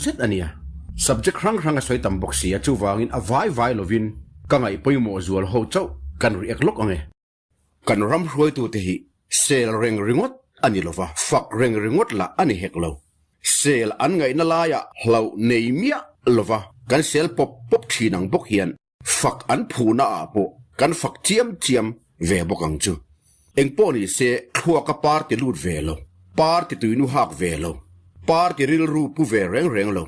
zet a nia. Subject hrang hrang a sawi tam bawk si a, chuvangin a vai vai lovin ka ngaih pawimawh zual ho chauh kan react lawk ang e. Kan ram hruaitute hi sel reng ringawt a ni lova, fak reng ringawt lah a ni hek lo. Sel an ngaihna laiah hlauh nei miah lova kan sel pawp pawp thin ang bawk hian fak an phuhna ah pawh kan fak chiam chiam ve bawk ang chu. Engpawh ni se thluaka party lut ve lo, party tuinu hak ve lo, party rilru pu ve reng reng lo,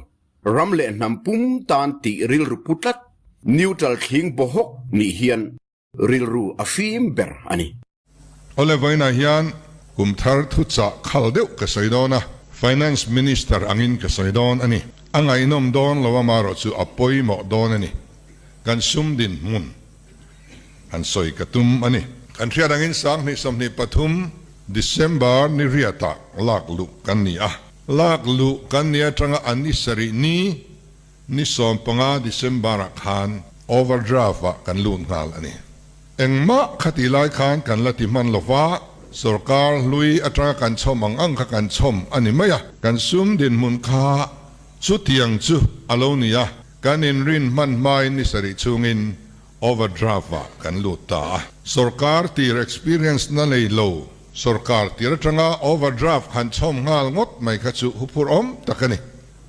ram leh hnam pum tan tih rilru pu tlat, neutral thling bawhawk nih hian Rilru a fim ber a ni. Awle vawiinah hian kum thar thuchah khal deuh ka sawi dawn a, Finance Minister angin ka sawi dawn a ni. A ngaihnawm dawn lo amarawh chu a pawimawh dawn a ni. Kan sum dinhmun han sawi ka tum a ni. Kan hriat angin 2023 December ni riatah lak luh kan ni a. Lak luh kan ni atanga a ni sarih ni Ni 15 December-ah khan overdraft-ah kan lut nghal a ni. Engmah kha tih lai khan kan la ti hman lo va, sorkar hlui atanga kan chhawm ang ang kha kan chhawm a ni mai a. Kan sum dinhmun kha chutiang chu a lo ni a, kan inrin hman hmain ni sarih chhungin overdraft-ah kan lut ta a. Sorkar tir experience na nei lo, sorkar tir atanga overdraft han chhawm nghal ngawt mai kha chu huphurh awm tak a ni.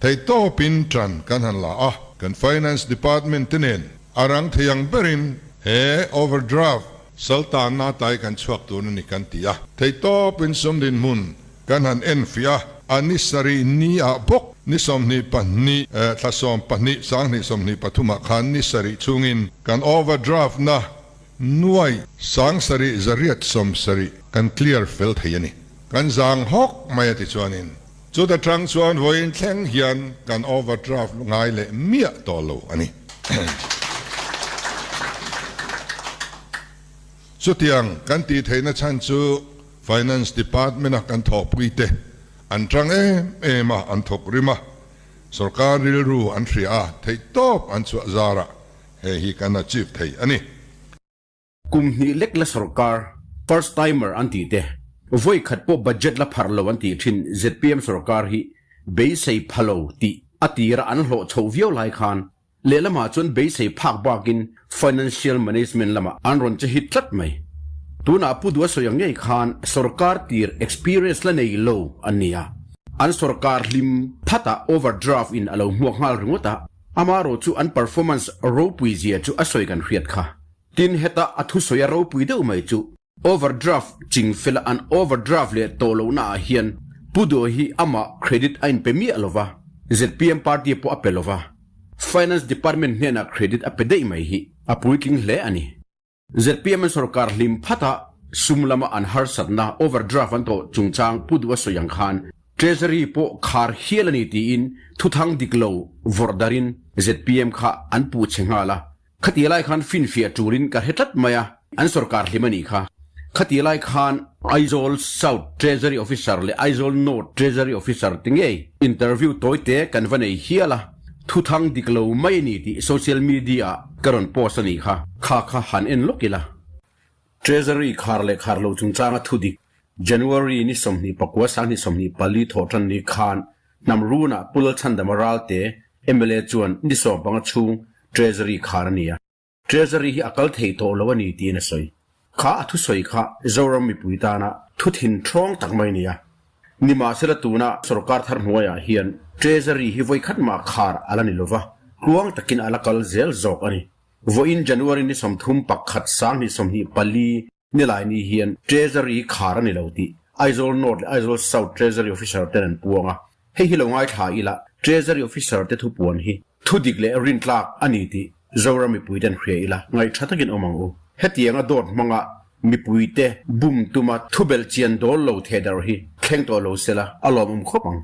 Theihtawpin ṭan kan han la a, kan Finance Department te nen a rang thei ang berin he overdraft saltanna tlai kan chhuak tur a ni kan ti a. Theihtawpin sum dinhmun kan han enfiah a, a ni sarih ni ah bawk ni 22 thla 12 2023 ah khan ni sarih chhungin kan overdraft na nuai 7870 kan clear fel thei a ni. Kan zang hawk mai a ti chuanin. Chuta tang chuan vawiin thleng hian kan overdraft ngai leh miah tawh lo a ni. Chutiang kan tih theihna chhan chu Finance Department-a kan thawhpuite an tang em em a, an thawk rim a, sorkar rilru an hria a, theihtawp an chhuah zarah hei hi kan achieve thei a ni. Kum hnih lek la sorkar, first timer an tih te, vawi khat pawh budget la pharh lo an tih thin zpm sorkar hi beisei pha lo tih a tira an hlawh chhoh viau lai khan lehlamah chuan beisei phak bakin financial management lamah an rawn che hit tlat mai. Tunah Pu Dua sawi ang ngei khan sorkar tir experience la nei lo an ni a, an sorkar hlim phatah overdraft in a lo hmuak nghal ringawt a, amarawh chu an performance ropui zia chu a sawi kan hriat kha. Tin, heta a thusawi a ropui deuh mai chu overdraft ching fela an overdraft leh tawh lohna ah hian Pu Duh hi amah credit a inpe miah lova, zpm party pawh a pe lova, Finance Department hnenah credit a pe daih mai hi a puitling hle a ni. Zpm an sorkar hlim phata sum lama an harsatna overdraft an tawh chungchang Pu Duh a sawi ang khan Treasury pawh khar hial a ni tiin thuthang dik lo vawrh darin zpm kha an puh chhe nghal a. Khati lai khan finfiah tulin ka hre tlat mai a, an sorkar hlim a nih kha. Khati lai khan Aizawl South Treasury Officer leh Aizawl North Treasury Officer te ngei interview tawite kan va nei hial a, thuthang dik lo mai a ni tih social media ah ka rawn post a nih kha. Kha kha han en lawk ila. Treasury khar leh khar lo chungchanga thudik January ni 24 2024 thawh tan ni khan Hnam runah Pu Lalchhandama Ralte mla chuan ni 15 chhung Treasury khar a ni a. Treasury hi a kal thei tawh lo a ni tiin a sawi. Kha a thusawi kha Zoram mipui tana thu thin thawng tak mai a ni a. Nimahsela tuna sorkar thar hnuaiah hian Treasury hi vawi khat mah khar a la ni lova, tluang takin a la kal zel zawk a ni. Vawiin January ni 31 2024 Nilai ni hian Treasury hi khar a ni lo tih Aizawl North leh Aizawl South Treasury Officer ten an puang a, hei hi lo ngaithla ila Treasury Officer te thupuan hi thudik leh rintlak a ni tih Zoram mipui ten hria ila ngaihṭha takin awm ang u. Hetianga dawt hmanga mipuite bum tuma thubelh chian dawl lo thehdarh hi thleng tawh lo sela a lawmawm khawp ang.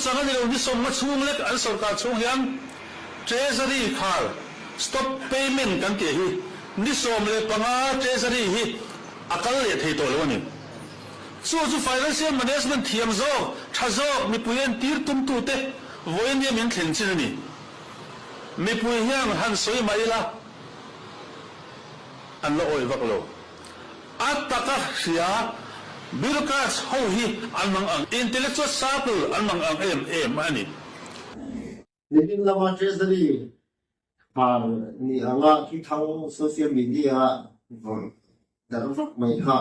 Chang a ni lo, ni sawmnga chhung lek an sorkar chhung hian Treasury khar, stop payment kan tih hi ni 15 Treasury hi a kal leh thei tawh lo a ni. Chu chu financial management thiam zawk, tha zawk mipui entir tumtute vawiin nia min thlen chin a ni. Mipui hian han sawi mah ila an la awih vak lo. A taka hria bureaucrats ho hi an mang ang, intellectual circle an mang ang em em a ni. Nitin lama Treasury khar ni anga thithang social media vawrh darh vak mai kha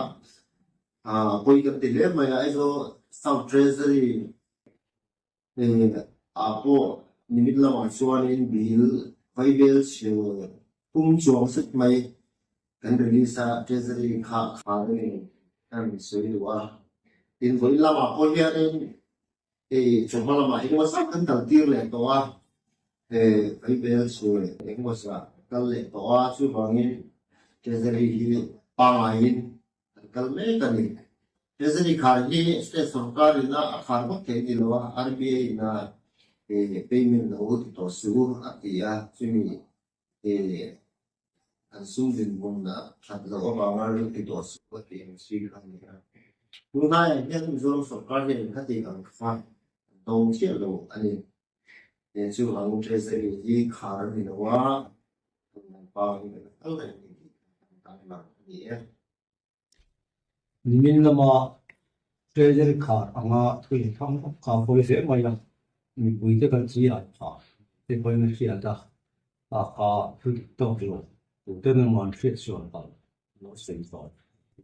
pawi kan ti hle mai a, Aizawl South Treasury ah pawh nimin lamah chuanin bill vaibel chhe pum chuang zet mai kan release a, Treasury kha khar a ni kan sawi duh a. Tin, vawiin lamah pawh hianin Hei chawhma lamah engemaw zat kan kal tir leh tawh a, he vaibel chu engemaw zat kal leh tawh a, chuvangin Treasury hi pangaiin kan kal mek a ni. Treasury khar hi state sorkar in a khar vak thei ni lo a, RBI in a payment lo ti tawh suh a ti a, chumi An sum dinhmun a that loh avanga ring ti tawh suh a tih ang chi kha a ni a. Tun hnaiah hian Mizoram sorkar hian in khatih ang kha an dawng chiah lo a ni. He chu ang Treasury hi khar a ni lo a, tunlai pa hi kan kal reng a ni tih kan tarlang a ni e. Nimin lama Treasury khar anga thu inthlang vak kha pawi hle mai a, mipuite kan chi an phah te pawhin a hriat a, a kha thu dik tawk lo tute emaw an hriat sual palh lo sawi tawh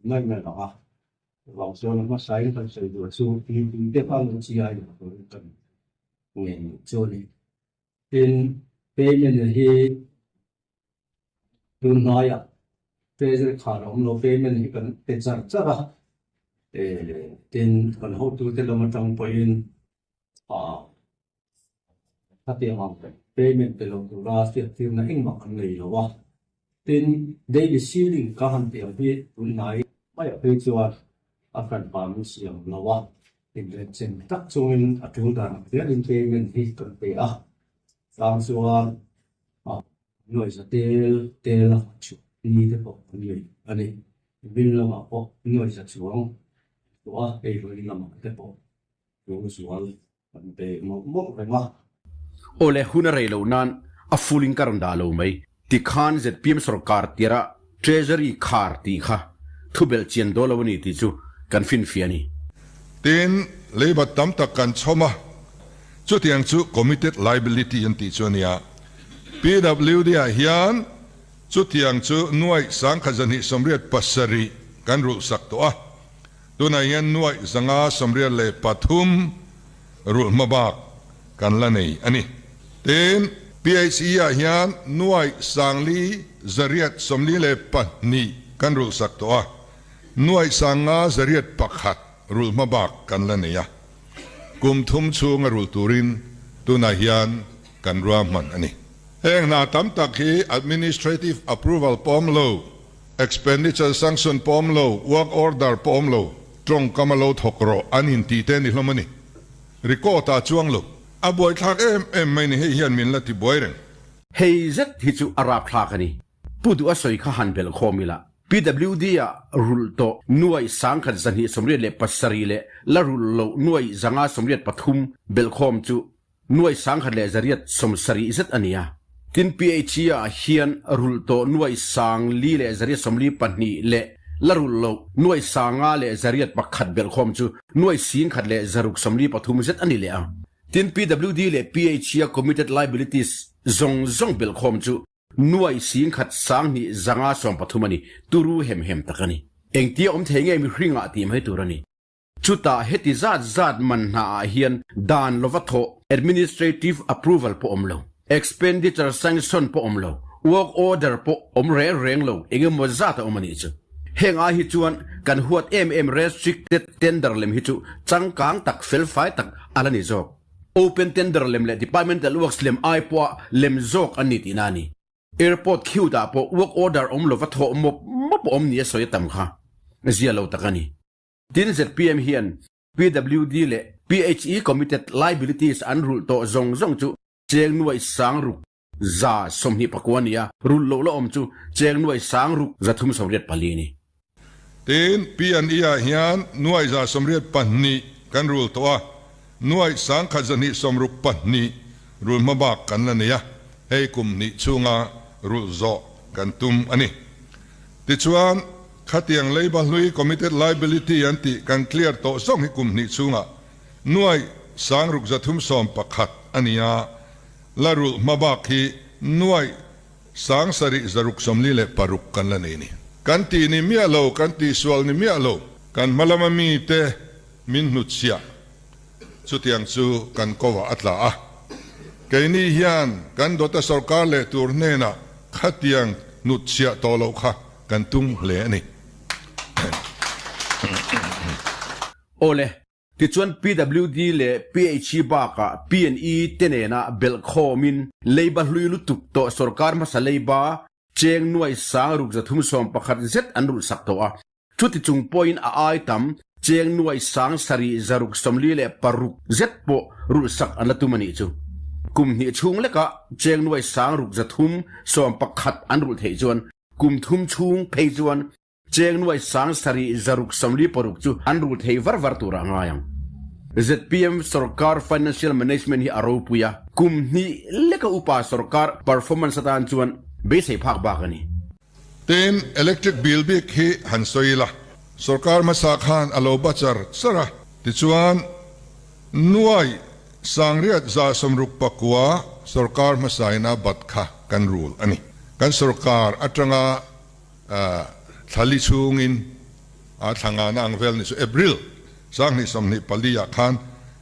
mai mai ang a, chuvang chuan a hmasain kan sawi duh chu mipuite khan lo chi ai lo turin kan ngen chu a ni. Tin, payment hi Tun hnaiah Treasury khar a awm lo, payment hi kan pe char char a, tin kan hotute lam atang pawhin khatiang ang payment pe lo tura hriattirna engmah kan nei lo a. Tin, daily ceiling ka han tih ang hi tun hnai maiah phei chuan a hranpa min siam lo a, inrenchem tak chungin a tul dan ang zelin payment hi kan pe a, tlang chuan Nuai za tel tel a chhuk ni te pawh an nei a ni. Bin lamah pawh nuai za chuang tawh a, hei vawiin lamah te pawh chuang zual kan pe mawlh mawlh reng a. Awle hun a rei loh nan a full in ka rawn dah lo mai. Tikhan zpm sorkar tirah Treasury khar tih kha thu belh chian dawn lo a ni tih chu kan finfiah a ni. Tin, leibat tam tak kan chhawm a, chutiang chu committed liability an tih chu a nia. PWD ah hian chutiang chu nuaih sangkhat zahnih sawmriat pasarih kan rulh sak tawh a, tunah hian nuaih zanga 93 rulh hma bak kan la nei a ni. Tin, PHE ah hian nuaih sangli 842 kan rulh sak tawh a, nuaih sanga 101 rulh hma bak kan la nei a. Kum thum chhunga rulh turin tunah hian kan ruahman a ni. Heng hna tam tak hi administrative approval pawh awm lo, expenditure sanction pawh awm lo, work order pawh awm lo, tawngkam a lo thawk rawh an intih te a ni hlawm a ni. Record ah chuang lo. A buaithlak em em mai ni hei hian min la ti buai reng. Hei zet hi chu a rapthlak a ni. Pu duh a sawi kha han belh khawm ila. PWD ah rulh tawh nuaih 1287 leh la rulh loh nuaih 583 belh khawm chu nuaih 1170 zet a ni a. Tin PHE ah hian rulh tawh nuaih 4182 leh la rulh loh nuaih 5101 belh khawm chu nuaih 1643 zet a ni leh a. Tin PWD leh PHE a committed liabilities zawng zawng belh khawm chu Nuaih 10 2513 a ni, turu hem hem tak a ni. Engtia awm thei nge mihringah tih mai tur a ni. Chutah heti zat zat man hnaah hian dan lova thawh, administrative approval pawh awm lo, expenditure sanction pawh awm lo, work order pawh awm reng reng lo engemaw zat a awm a nih chu. Heng ai hi chuan kan huat em em restricted tender lem hi chu changkang tak felfai tak a la ni zawk. Open tender lem leh departmental works lem ai pawha lem zawk an ni tihna a ni. Airport queue ah pawh work order awm lova thawh mawp mawp awm ni a sawi a tam kha zia lo tak a ni. Tin zpm hian PWD leh PHE committed liabilities an rulh tawh zawng zawng chu cheng nuaih 629 a ni a, rulh loh la awm chu cheng nuaih 6384 a ni. Tin, P&E ah hian nuaih 182 kan rul tawh a, nuaih 1262 rul hma bak kan la nei a, hei kum hnih chhunga rulh zawh kan tum a ni. Tichuan, khatiang leiba hlui committed liability an tih kan clear tawh zawng hi kum hnih chhungah nuaih 6311 a ni a. La rulh hma bak hi nuaih sang sarih zaruk 46 kan la nei a ni. Kan tih ni miah lo, kan tihsual ni miah lo, kan hma lama mite min hnutchhiah chutiang chu kan kovah a tla a. Keini hian kan dawta sorkar leh tur hnenah khatiang hnutchhiah tawh loh kha kan tum hle a ni. Awle, tichuan PWD leh PHE bakah P&E te nena belh khawmin leiba hlui lutuk tawh sorkar hmasa leiba cheng nuai sang ruk 311 zet an rulhsak tawh a. Chuti chung pawhin a ai tam cheng nuai sang sarih zaruk 46 zet pawh rulhsak an la tum a nih chu. Kum hnih chhung lekah cheng nuai sang ruk 311 an rulh theih chuan kum thum chhung phei chuan cheng nuai sang sarih zaruk 46 chu an rul thei var var turah a ngai ang. Zpm sorkar financial management hi a ropui a, kum hnih leka upa sorkar performance atan chuan beisei phak bak a ni. Tin, electric bill bik hi han sawi ila, sorkar hmasa khan a lo ba char char a, tichuan nuai sangriat 169 sorkar hmasain a bat kha kan rul a ni. Kan sorkar atanga thlali chhungin a thla ngana ang vel ni chu April 2024 ah khan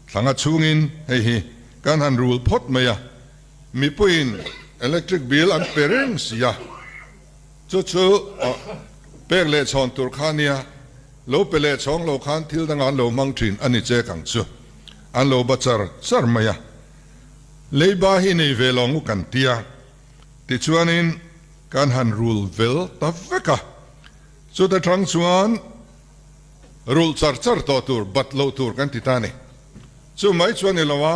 thla nga chhungin hei hi kan han rul phawt mai a, mipuiin electric bill an pe reng si a, chu chu pek leh chhawn tur kha nia, lo pe leh chhawng lo khan thil dangah an lo hmang thin a ni chek ang chu, an lo ba char char mai a, leiba hi nei ve lo ang u kan tia. Tichuanin kan han rul vel ta vek a, chuta tang chuan rulh char char tawh tur, bat loh tur kan ti ta a ni. Chu mai chuan ni lo a,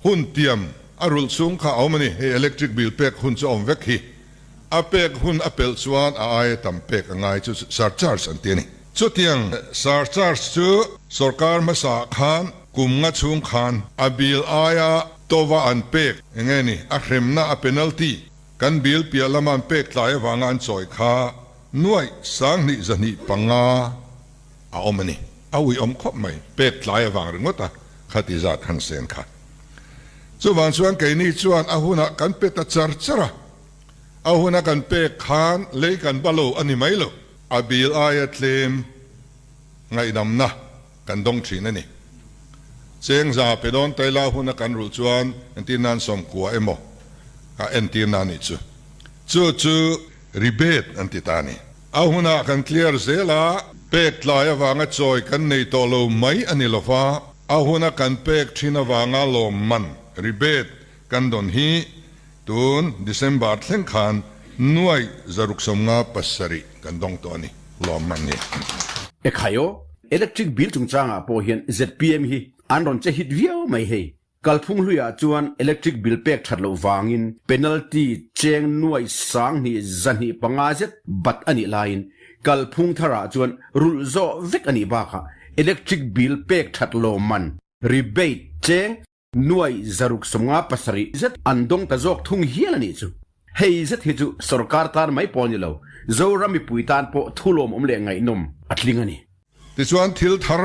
hun tiam a rulh chhung kha a awm a ni, hei electric bill pek hun chu a awm vek hi, a pek hun a pelh chuan a aia tam pek a ngai chu surcharge an ti a ni. Chutiang surcharge chu sorkar hmasa khan kum nga chhung khan a bill aia Tova an pek eng nge ni? A hremna, a penalty, kan bill piah lama an pek tlai avanga an chawi kha nuaih sang hnih 205 a awm a ni. A uiawm khawp mai, pek tlai avang ringawt a khati zat han sen kha. Chuvang chuan keini chuan a hunah kan pe ta char char a, a huna kan pek khan lei kan ba lo a ni mai lo, a bill aia tlem ngaihdamna kan dawng thin a ni. Cheng za pe dawn taila huna kan rulh chuan entir nan 90 emaw a entir na nih chu. Chu chu rebate an ti ta a ni. A hunah kan clear zel a, pek tlai avanga chawi kan nei tawh lo mai a ni lova, a huna kan pek thin avanga lawmman, rebate, kan dawn hi tun December thleng khan nuai zaruk 57 kan dawng tawh a ni, lawmman hi. Ekhai aw, electric bill chungchangah pawh hian zpm hi an rawn che hit viau mai hei. Kalphung hluiah chuan electric bill pek that loh vangin penalty cheng nuai sang hnih 205 zet bat a nih laiin kalphung tharah chuan rulh zawh vek a nih bakah electric bill pek that lawmman, rebate, cheng nuai zaruk 57 zet an dawng ta zawk thung hial a nih chu. Hei zet hi chu sorkar tan mai pawh a ni lo, Zoram mipui tan pawh thulawm awm leh ngaihnawm a tling a ni. Tichuan thil thar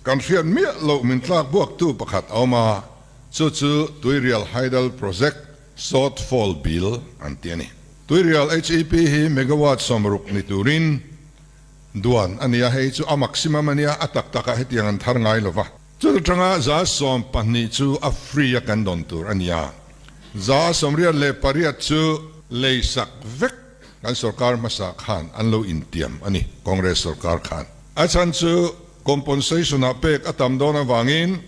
kan hriat miah loh min tlak buaktu pakhat a awm a, chu chu Tuirial Hydel Project Shortfall Bill an ti a ni. Tuirial HEP hi megawatt 60 ni turin duan a ni a, hei chu a maximum a nia, a tak takah hetiang an thar ngai lova. Chuta tanga 20% chu a free a kan dawn tur a ni a, 88% chu leisak vek kan sorkar hmasa khan an lo intiam a ni, Congress sorkar khan. A chhan chu compensation ah pek a tam dawn avangin,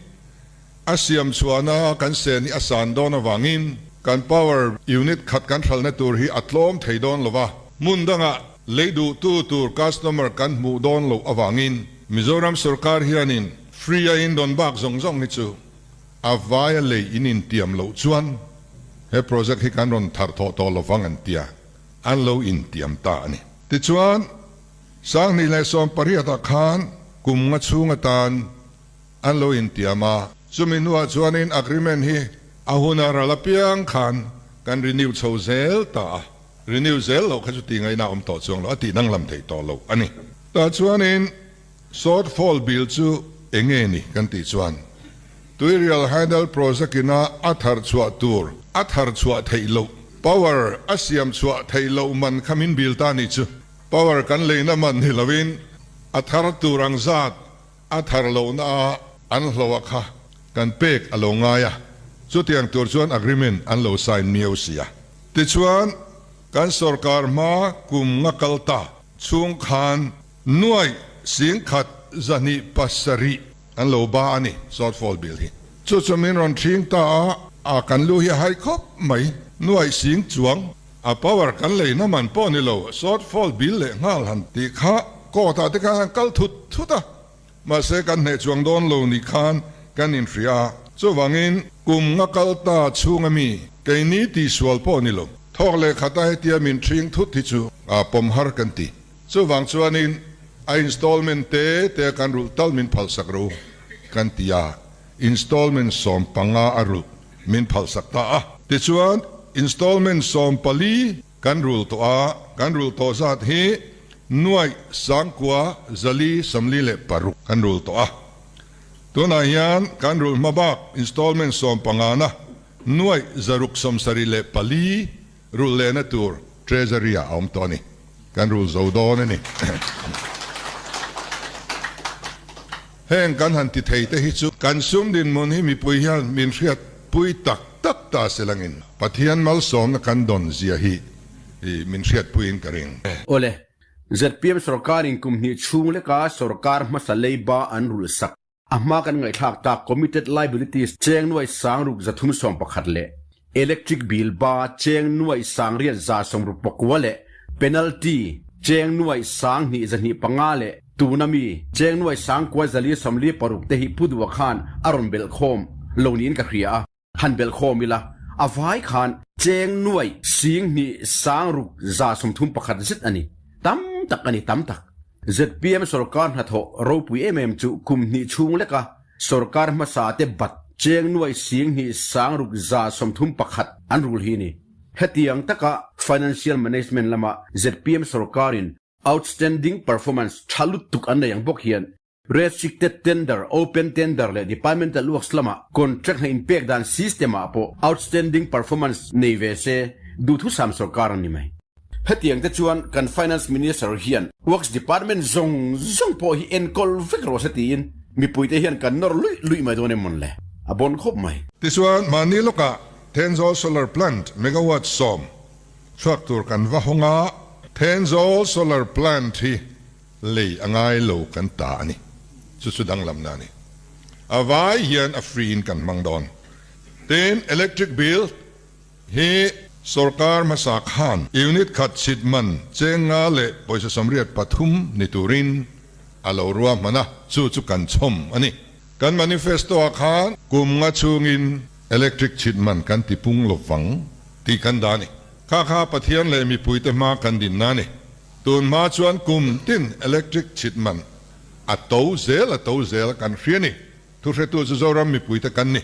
a siam chhuahna kan sen hi a san dawn avangin kan power unit khat kan hralhna tur hi a tlawm thei dawn lo va, hmun dangah lei duhtu tur customer kan hmuh dawn loh avangin Mizoram sorkar hianin free a in dawn bak zawng zawng hi chu a vaia lei in intiam loh chuan he project hi kan rawn thar thawh tawh lovang an tia, an lo intiam ta a ni. Tichuan, 2018 ah khan kum nga chhung atan an lo intiam a. Chumi hnuah chuanin agreement hi a huna ral apiang khan kan renew chho zel ta a, renew zel loh kha chu tih ngaihna a awm tawh chuang lo, a tih danglam theih tawh loh a ni. Tah chuanin shortfall bill chu eng nge ni kan tih chuan. Tuirial Hydel Project ina a thar chhuah tur a thar chhuah theih loh, power a siam chhuah theih loh man kha min bil ta nih chu. Power kan leina man ni loin a thar tur ang zat a thar lohna a an hloh a kha kan pek a lo ngai a, chutiang tur chuan agreement an lo sign miau si a. Tichuan, kan sorkar hma kum nga kal ta chhung khan nuaih 10,000 207 an lo ba a ni shortfall bill hi. Chu chu min rawn thing ta a, a kan lu hi a hai khawp mai, nuaih sing chuang A power kan leina man pawh ni lo, shortfall bill leh nghal han tih kha court ah te khan an kal thut thut a, mahse kan hneh chuang dawn lo ni khan kan inhria a, chuvangin kum nga kal ta chhung a mi keini tihsual pawh ni lo, thawk leh khata hetia min thing thut hi chu a pawm har kan ti. Chuvang chuanin a installment te te a kan rulh tal min phalsak ro kan ti a, installment 15 a rulh min phalsak ta a. Tichuan, installment 14 kan rul tawh a, kan rul tawh zat hi nuaih sangkua zali 46 kan rul tawh a. Tunah hian kan rul hma bak installment 15 na nuaih 674 rul lehna tur Treasury ah a awm tawh a ni. Kan rul zo dawn a ni. Heng kan han ti thei te hi chu kan sum dinhmun hi mipui hian min hriat pui tak tak ta se langin Pathian malsawmna kan dawn zia hi min hriat puiin ka ring. Awle, zpm sorkarin kum hnih chhung leka sorkar hmasa leiba an rulh sak. A hma kan ngaihthlak tak Committed Liabilities cheng nuai sangruk 311 leh Electric Bill ba cheng nuai 869 leh Penalty cheng nuai 2205 leh tuna mi cheng nuai 9446 te hi Pu Dua khan a rawn belh khawm lo niin ka hria a. Han belh khawm ila, a vai khan cheng nuaih 2631 zet a ni. Tam tak a ni, tam tak. Zpm sorkar hnathawh ropui em em chu kum hnih chhung leka sorkar hmasa te bat cheng nuaih 2631 an rul hi ni. Hetiang taka financial management lama zpm sorkarin outstanding performance tha lutuk an nei ang bawk hian Restricted tender, open tender leh departmental works lamah contract hna inpek dan system ah pawh outstanding performance nei ve se duhthusam sorkar a ni mai. Hetiang te chuan kan Finance Minister hian Works Department zawng zawng pawh hi enkawl vek rawh se tiin mipuite hian kan nawr luih luih mai dawn em mawn le? A bawn khawp mai. Tichuan, mahni lawkah Thenzawl Solar Plant megawatt 10 chhuak tur kan va hawng a, Thenzawl Solar Plant hi Lei a ngai lo kan ta a ni. Chu chu danglamna a ni. A vai hian a free in kan hmang dawn. Tin, electric bill hi sorkar hmasa khan unit khat chhit man cheng nga leh pawisa 83 ni turin a lo ruahman a, chu chu kan chhawm a ni. Kan manifesto ah khan kum nga chhungin electric chhit man kan ti pung lovang tih kan dah a ni. Kha kha Pathian leh mipuite hma kan dinna a ni. Tun hma chuan kum tin electric chhit man a to zel a to zel kan hria ni. Thuhretu chu Zoram mipuite kan ni.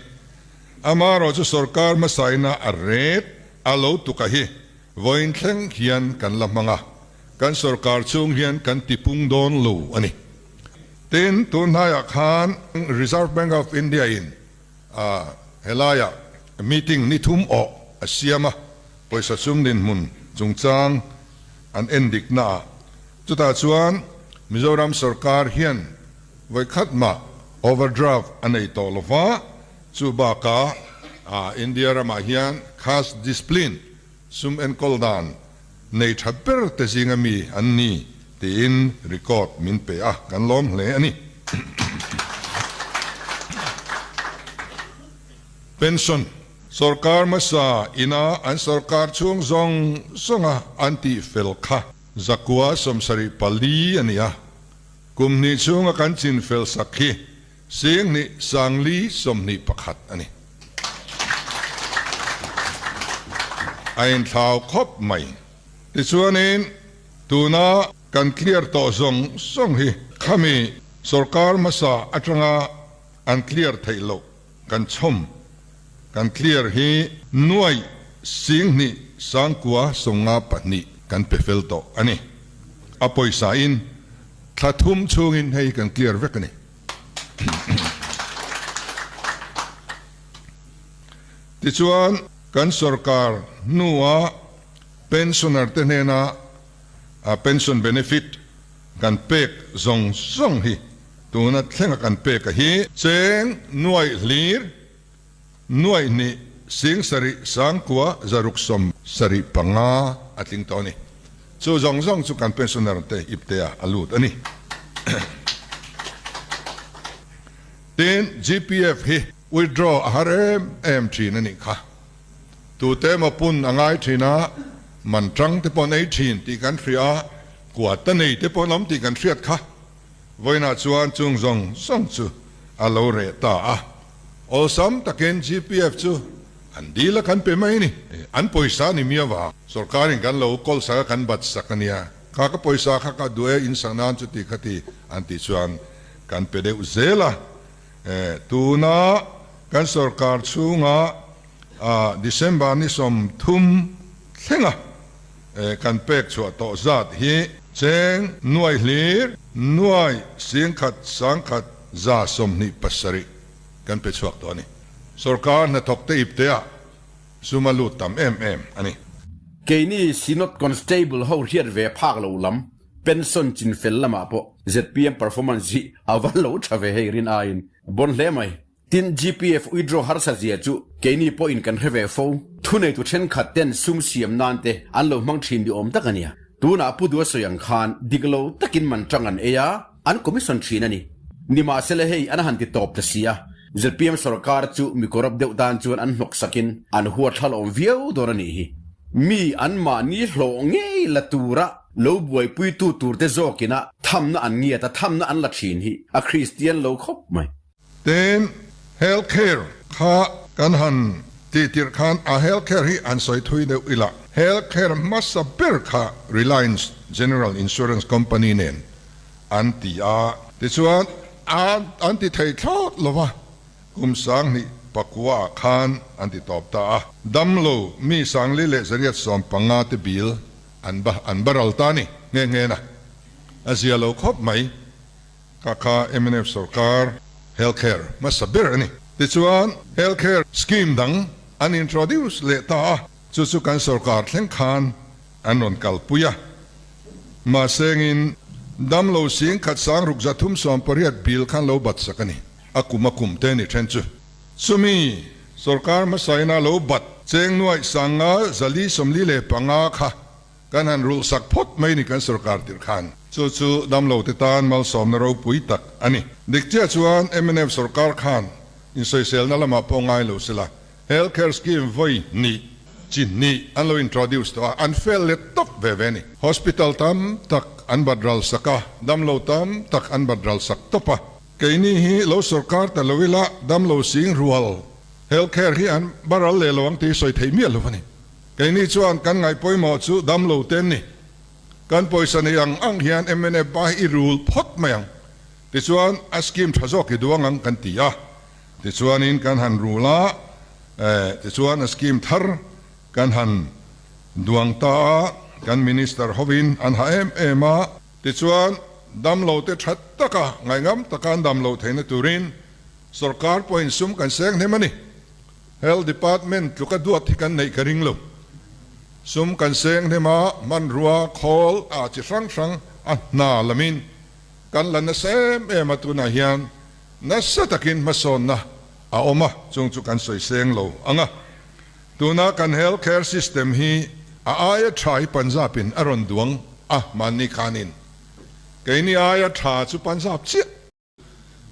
Amaherawh chu sorkar hmasaina a ret a lo tuka hi vawiin thleng hian kan la hmang a, kan sorkar chhung hian kan tipung dawn lo a ni. Tin, tun hnaiah khan Reserve Bank of India in helaiah meeting ni thum awh a siam a, pawisa sum dinhmun chungchang an en dik na ah. Chutah chuan Mizoram sorkar hian vawikhat mah overdraft a nei tawh lo va, chu bakah India ramah hian cash discipline, sum enkawl dan, nei tha ber te zinga mi an ni tiin record min pe a, kan lawm hle a ni. Pension. Sorkar hmasa ina an sorkar chhung zawng zawnga an tih fel kha 174 a ni a, kum hnih chhunga kan chin fel sak hi 2421 a ni. A inthlau khawp mai. Tichuanin tuna kan clear tawh zawng zawng hi khami sorkar hmasa atanga an clear theih loh Kan chhawm, kan clear hi nuaih 2992 kan pe fel tawh a ni. A pawisa in thla thum chhungin hei kan clear vek a ni. Tichuan, kan sorkar hnua pensioner te hnena pension benefit kan pek zawng zawng hi tuna thlenga kan pek a hi cheng nuaih hlir nuaih hnih sing sarih sangkua zaruk 75 a tling tawh a ni. Chu zawng zawng chu kan pensioner te iptea a lut a ni. Tin, GPF hi withdraw a har em em thin a nih kha. Tute emaw pun a ngai thin a, man tang te pawh an ei thin tih kan hria a, kuat a nei te pawh an awm tih kan hriat kha. Vawiinah chuan chung zawng zawng chu a lo reh ta a. Awlsam takin GPF chu an dil a kan pe mai a ni. An pawisa a ni miau a, sorkarin kan lo kawl sak a kan bat sak a nia. Kha ka pawisa kha ka duh e, in sak nan chuti khati an tih chuan kan pe deuh zel a. Tuna kan sorkar chhunga December ni 30 thlenga kan pek chhuah tawh zat hi cheng nuai hlir nuai 10,000 127 kan pe chhuak tawh a ni. Sorkar hnathawk te ipteah sum a lut tam em em a ni. Keini Synod Constable ho hriat ve phak lo lam Pension chinfel lamah pawh zpm performance hi a va lo tha ve hei rin aiin bon hle mai. Tin, GPF withdraw harsa zia chu keini pawhin kan hre ve fo. Thuneitu thenkhat ten sum siam nan te an lo hmang thin ni awm tak a nia. Tunah Pu Dua sawi ang khan dik lo takin man tang an ei a, an commission thin a ni. Nimahsela hei an han ti tawp ta si a, zpm sorkar chu mi corrupt deuh tan chuan an hnawk sakin an huathla lawm viau dawn a nih hi. Mi anmahni hlawh ngei la tura Lo buaipuitu turte zawkina thamna an ngiat a, thamna an la thin hi a Kristian lo khawp mai. Tin, health care kha kan han tih tirh khan a health care hi an sawi thui deuh ila, health care hmasa ber kha Reliance General Insurance Company nen an ti a, tichuan an ti thei thlawt lo va, kum 2009 ah khan an ti tawp ta a, damlo mi 4,815 te bill An ba an baral ta ni nghe nghe na. A zia lo khawp mai. Kha kha mnf sorkar health care hmasa ber a ni. Tichuan health care scheme dang an introduce leh ta a, chu chu kan sorkar thleng khan an rawn kalpui a. Mahsengin damlo 10,638 bill khan lo bat sak a ni. A kum a kum te ni then chu. Chumi sorkar hmasaina lo bat cheng nuaih sanga 445 kha kan han rulh sak phawt mai ni kan sorkar tirh khan. Chu chu damlo te tan malsawmna ropui tak a ni. Dik chiah chuan mnf sorkar khan insawiselna lamah pawh ngai lo sela health care scheme vawi hnih chi hnih an lo introduce tawh a, an fail let tawp ve ve a ni. Hospital tam tak an bat ral sak a, damlo tam tak an bat ral sak tawp a. Keini hi lo sorkar ta lo ila damlo sing rual health care hi an baral leh lo ang tih sawi theih miah lo a ni. Keini chuan kan ngaih pawimawh chu damlo te an ni. Kan pawisa nei ang ang hian mnf ba hi i rul phawt mai ang. Tichuan a scheme tha zawk i duang ang kan ti a. Tichuanin kan han rul a, tichuan a scheme thar kan han duang ta a, kan minister hovin an ha em em a. Tichuan, damlote tha taka ngaihngam taka an dam loh theihna turin sorkar pawhin sum kan seng hnem a ni. Health Department tluka duat hi kan neih ka ring lo. Sum kan seng hnem a, hmanrua, khawl, ah chi hrang hrang a hna lamin kan la nasa em em a, tunah hian nasa takin hmasawnna a awm a, chung chu kan sawi seng lo ang a. Tuna kan health care system hi a aia tha hi Punjab in a rawn duang a, mahni khanin keini aia tha chu Punjab chiah.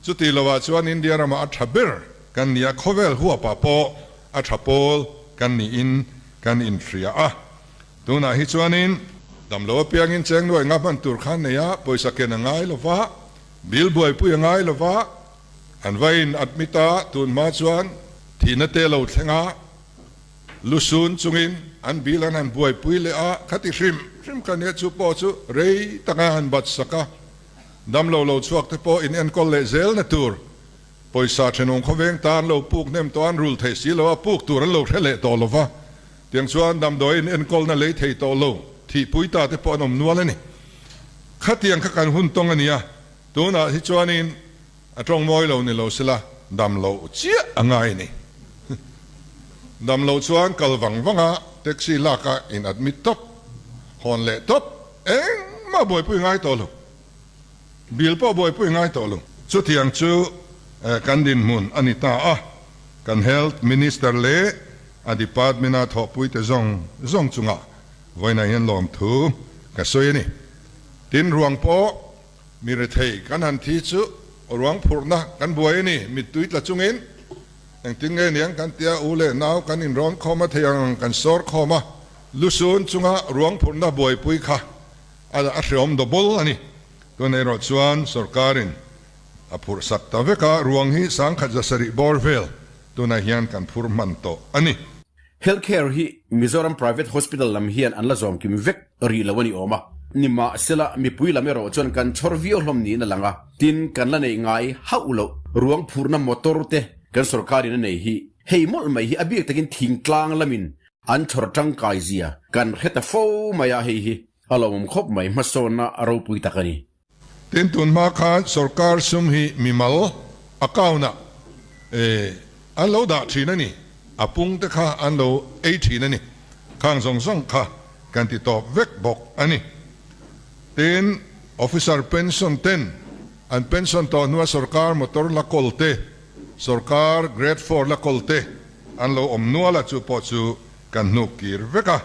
Chuti lovah chuan India ramah a tha ber kan ni a, khawvel huapah pawh a tha pawl kan niin kan inhria a. Tunah hi chuanin damlo apiangin cheng nuai nga hman tur khan nei a, pawisa ken a ngai lova, bill buaipui a ngai lova, An va in admit a, tun hma chuan thihna te lo thleng a, lusun chungin an bill an han buaipui leh a, khati hrim hrim kha nia chu pawh chu rei tak a han bat sak a, damlo lo chhuak te pawh in enkawl leh zel na tur pawisa thenawm khawveng tan lo puk hnem tawh an rul thei si lo a, puk tur an lo hre leh tawh lo va, tiang chuan damdawi in enkawlna lei thei tawh lo thihpui ta te pawh an awm nual a ni. Khatiang kha kan hun tawng a nia, tunah hi chuanin A tawng mawi lo ni lo sela dam loh chiah a ngai a ni. Dam loh chuan kal vang vang a, taxi lak a in admit tawp, hawn leh tawp, engmah buaipui ngai tawh lo. Bill pawh buaipui ngai tawh lo. Chutiang chu kan dinhmun a ni ta a, kan Health Minister leh a department a thawhpuite zawng zawng chungah vawiinah hian lawmthu ka sawi a ni. Tin, ruang pawh mi rethei kan han thi chu ruang phurhna kan buai a ni, mittui tla chungin engtin nge niang kan tia, u leh nau kan inrawn khawm a thei ang kan sawr khawm a, lusun chunga ruang phurhna buaipui kha a hreawm double a ni. Tun erawh chuan sorkarin a phurh sak ta vek a, ruang hi 1700 bawr vel tunah hian kan phur hman tawh a ni. Health care hi Mizoram Private Hospital lam hian an la zawm kim vek rih lo a ni awm a, nimahsela mipui lam erawh chuan kan chhawr viau hlawm niin a lang a, tin kan la neih ngai hauh loh ruang phurhna motor te kan sorkarin a nei hi hei mawlh mai hi a biak takin thingtlang lamin an chhawr tangkai zia kan hre ta fo mai a, hei hi a lawmawm khawp mai hmasawnna a ropui tak a ni. Tin, tun hma khan sorkar sum hi mimal account ah an lo dah thin a ni, a pung te kha an lo ei thin a ni, khang zawng zawng kha kan ti tawp vek bawk a ni. Tin, officer pension ten an pension tawh hnua sorkar motor la kawl te, sorkar grade four la kawl te an lo awm nual a, chu pawh chu kan hnuk kir vek a.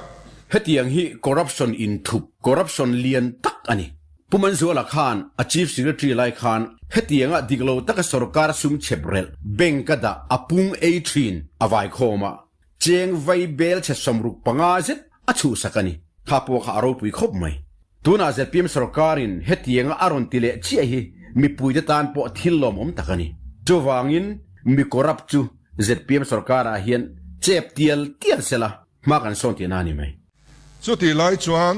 Hetiang hi corruption inthup, corruption lian tak a ni. Pu Manzuala khan a Chief Secretary lai khan hetianga dik lo taka sorkar sum chhep relh bank a dah a pung ei thin a vai khawm a, cheng vai bel chhe 65 zet a chhuhsak a ni. Kha pawh kha a ropui khawp mai. Tunah zpm sorkarin hetianga a rawn ti leh chiah hi mipuite tan pawh thil lawmawm tak a ni. Chuvangin mi corrupt chu zpm sorkarah hian chep tial tial sela hma kan sawn tihna a ni mai. Chutih lai chuan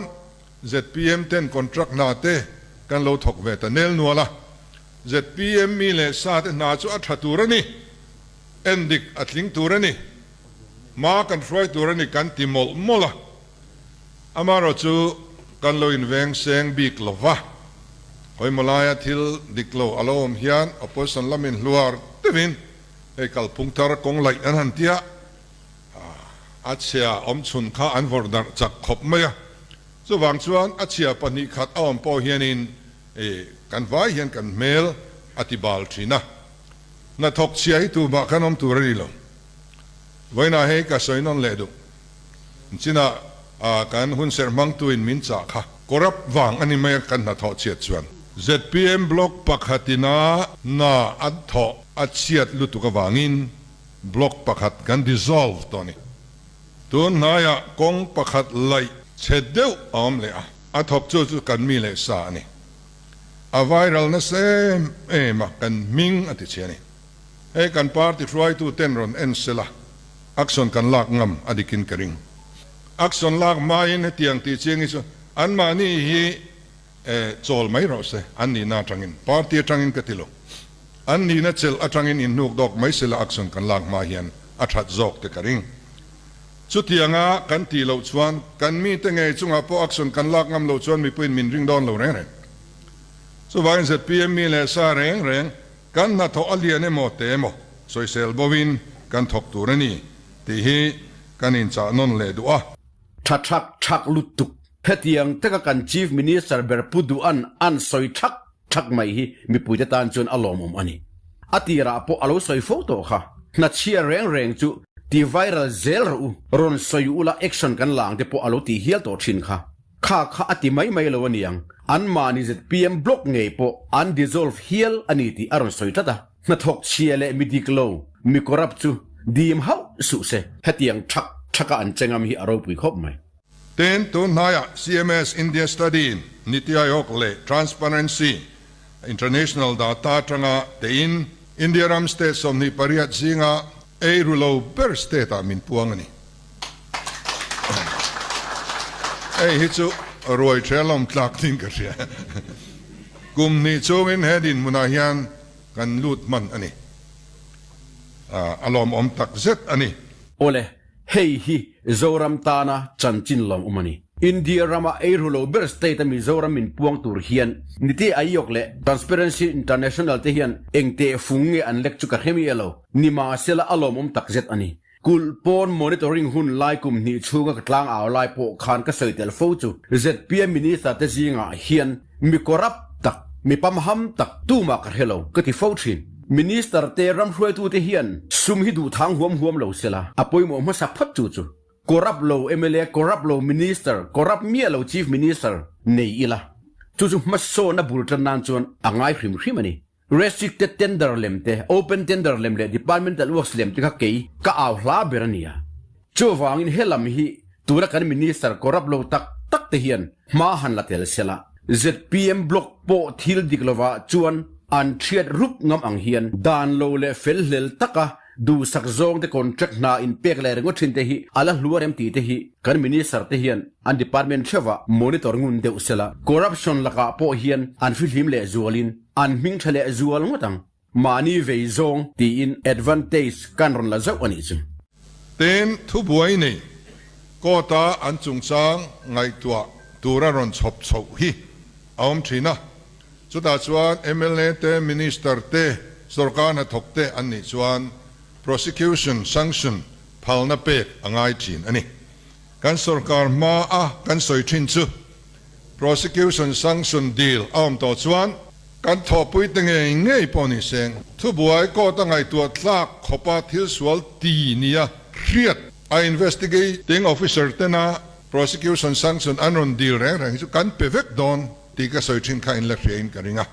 zpm ten contract hna te kan lo thawk ve ta nel nual a, zpm mi leh sa te hna chu a tha tur a ni, endik a tling tur a ni, hma kan hruai tur a ni kan ti mawlh mawlh a, amaherawh chu kan lo inveng seng bik lo va, hawimaw laia thil dik lo a lo awm hian opposition lamin hluar deuhin hei kalphung thar kawng laih an han ti a, A chhia awm chhun kha an vawrh darh chak khawp mai a, chuvang chuan a chhia 2 khat a awm pawh hianin kan vai hian kan hmel a ti bal thin a. Hnathawk chhia hi tumah kan awm tur a ni lo. Vawiinah hei ka sawi nawn leh duh. Chinah kan hunserh hmangtuin min chah kha corrupt vang a ni mai a kan hnathawh chhiat chuan. Zpm block pakhatina hna an thawh a chhiat lutuk avangin Block pakhat kan dissolve tawh a ni. Tun hnaiah kawng pakhat laih chhe deuh a awm leh a, a thawk chu chu kan mi leh sa a ni. A viral nasa em em a, kan hming a ti chhe a ni. Hei kan party hruaitu ten rawn en sela, action kan lak ngam a dikin ka ring. Action lak hmain hetiang tih chiang hi chu anmahni hi chawl mai rawh se, an nihna atangin, party atangin ka ti lo. An nihna chelh atangin inhnuk dawk mai sela action kan lak hma hian a that zawk te ka ring. Chutianga kan tih loh chuan kan mite ngei chungah pawh action kan lak ngam loh chuan mipuiin min ring dawn lo reng reng. Chuvangin zpm mi leh sa reng reng kan hnathawh a lian emaw te emaw sawisel bovin kan thawk tur a ni tih hi kan inchah nawn leh duh a. Tha thak thak lutuk. Hetiang taka kan Chief Minister ber Pu Duhan an sawi thak thak mai hi mipuite tan chuan a lawmawm a ni. A tirah pawh a lo sawi fo tawh kha. Hnachhia reng reng chu ti viral zel rawh u, rawn sawi ula action kan la ang te pawh a lo ti hial tawh thin kha. Kha kha a ti mai mai lo a niang. Anmahni zpm block ngei pawh an dissolve hial a ni tih a rawn sawi tlat a. Hnathawk chhia leh mi dik lo, mi corrupt chu dim hauh suh se. Hetiang thak thaka an che ngam hi a ropui khawp mai. Tin, tun hnaiah CMS India Study in Niti Aayog leh Transparency International data atanga tein India ram state 28 zinga ei ru lo ber state ah min puang a ni. Hei hi chu ruai ṭhel awm tlak ding ka hria. Kum hnih chungin he dinhmunah hian kan lut hman a ni. A lawmawm tak zet a ni. Awle, Hei hi Zoram tana chanchin lawmawm a ni. India rama eiru lo ber state a Mizoram min puang tur hian Niti Aayog leh Transparency International te hian eng teh fung nge an lek chu ka hre miah lo. Nimahsela a lawmawm takzet a ni. Kulh pawn monitoring hun lai kum hnih chhunga ka tlang au lai pawh khan ka sawi tel fo chu zpm minister te zingah hian mi corrupt tak, mi pamham tak tumah ka hre lo ka ti fo thin. Minister te ramhruaitute hian sum hi duh thang huam huam lo sela a pawimawh hmasa phawt chu chu corrupt lo mla, corrupt lo minister, corrupt miah lo chief minister nei ila chu chu hmasawnna bul tan nan chuan a ngai hrim hrim a ni. Restricted tender lem te, open tender lem leh departmental works lem te kha kei ka au hla ber a nia. Chuvangin he lam hi tuna kan minister corrupt lo tak tak te hian hma han la tel sela. Zpm block pawh thil dik lovah chuan an thiat rup ngam ang hian dan lo leh fel hlel taka Duhsak zawng te contract hna in pek leh ringawt thin te hi a la hluar em tih te hi kan minister te hian an department theuhah monitor ngun deuh sela, corruption lakah pawh hian an fihlim leh zualin an hming tha leh zual ngawt ang. Mahni vei zawng tiin advantage kan rawn la zauh a nih chu. Tin, thubuai nei court-a an chungchang ngaihtuah tura rawn chhawp chhoh hi a awm thin a. Chutah chuan mla te, Minister te, sorkar hnathawk te an nih chuan prosecution sanction phalna pek a ngai thin a ni. Kan sorkar hma a kan sawi thin chu prosecution sanction deal a awm tawh chuan kan thawhpui te ngei ngei pawh ni seng thubuai court a ngaihtuah tlak khawpa thil sual ti nia hriat a investigating officer tena prosecution sanction an rawn deal reng reng hi chu kan pe vek dawn. Tih ka sawi thin kha in la hria in ka ring a,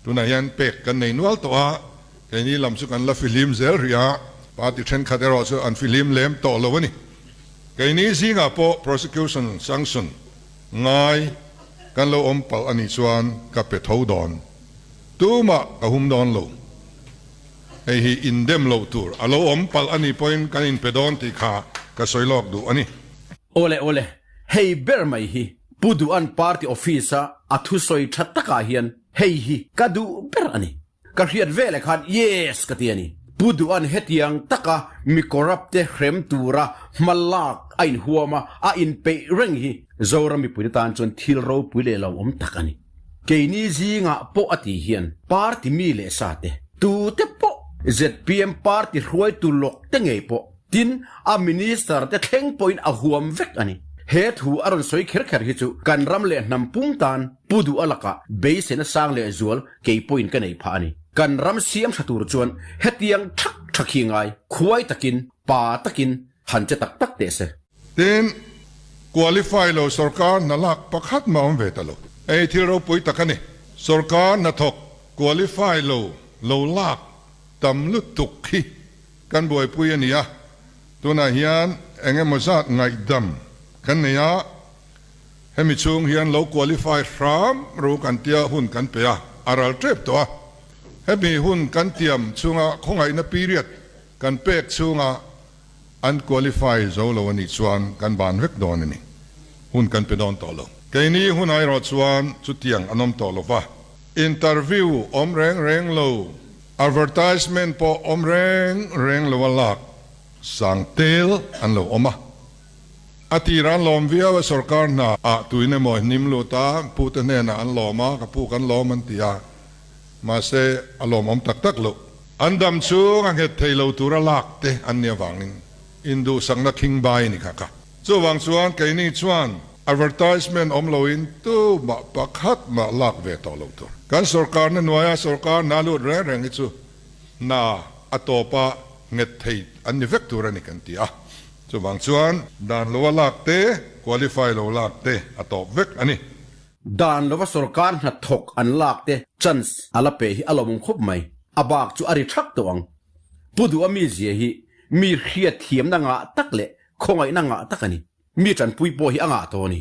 tunah hian pek kan nei nual tawh a, keini lam chu kan la fihlim zel rih a, party thenkhat erawh chu an fihlim lem tawh lo a ni. Keini zingah pawh prosecution sanction ngai kan lo awm palh a nih chuan ka pe tho dawn, tumah ka hum dawn lo. Hei hi indem loh tur a lo awm palh a nih pawhin kan inpe dawn tih kha ka sawi lawk duh a ni. Awle awle, hei ber mai hi Pu Duhan party office a a thusawi tha takah hian hei hi ka duh ber a ni. Ka hriat veleh khan yes ka ti a ni. Pu Duhan hetiang taka mi corrupt te hrem tura hma lak a inhuam a, a inpeih reng hi Zoram mipuite tan chuan thil ropui leh lawmawm tak a ni. Keini zingah pawh a tih hian party mi leh sa te, tute pawh zpm party hruaitu lawk te ngei pawh Tin, a minister te thleng pawhin a huam vek a ni. He thu a rawn sawi kher kher hi chu kan ram leh hnam pum tan Pu Duh a lakah beiseina sang leh zual kei pawhin ka nei phah a ni. Kan ram siam tha tur chuan hetiang thak thak hi ngai, khuai takin, pa takin han che tak tak teh se. Tin, qualify lo sorkar hna lak pakhat mah awm ve ta lo. Hei thil ropui tak a ni. Sorkar hnathawk qualify lo lo lak tam lutuk hi Kan buaipui a ni a, tunah hian eng emaw zat ngaihdam kan nei a, hemi chhung hian lo qualify hram ru kan tia hun kan pe a, a ral tep tawh a. Hemi hun kan tiam chhunga khawngaihna period kan pek chhunga an qualify zo lo a nih chuan kan ban vek dawn a ni. Hun kan pe dawn tawh lo. Keini hun erawh chuan chutiang an awm tawh lo va, interview awm reng reng lo. Advertisement pawh awm reng reng lo a lak sang tel an lo awm a. A tirah an lawm viau a, sorkar hna ah tuin emaw hnim lut a, pu te hnenah an lawm a, ka pu kan lawm an ti a, mahse a lawmawm tak tak loh. An dam chhung a nghet thei lo tura lak te an nih avangin induhsakna khing bai a ni kha kha. Chuvang chuan keini chuan advertisement awm loin tumah pakhat mah lak ve tawh lo tur. Kan sorkarna hnuaia sorkar hna lut reng reng hi chu hna a tawpa nghet thei an ni vek tur a ni kan ti a. Chuvang chuan dan loa lak te, qualify lo lak te a tawp vek a ni. Dan lova sorkar hnathawk an lak te chance a la pe hi a lawmawm khawp mai. A bak chu a ri thak tawh ang. Pu Duha mizia hi mi hriatthiamna ngah tak leh Khawngaihna ngah tak a ni. Mi tanpui pawh hi a ngah tawh a ni.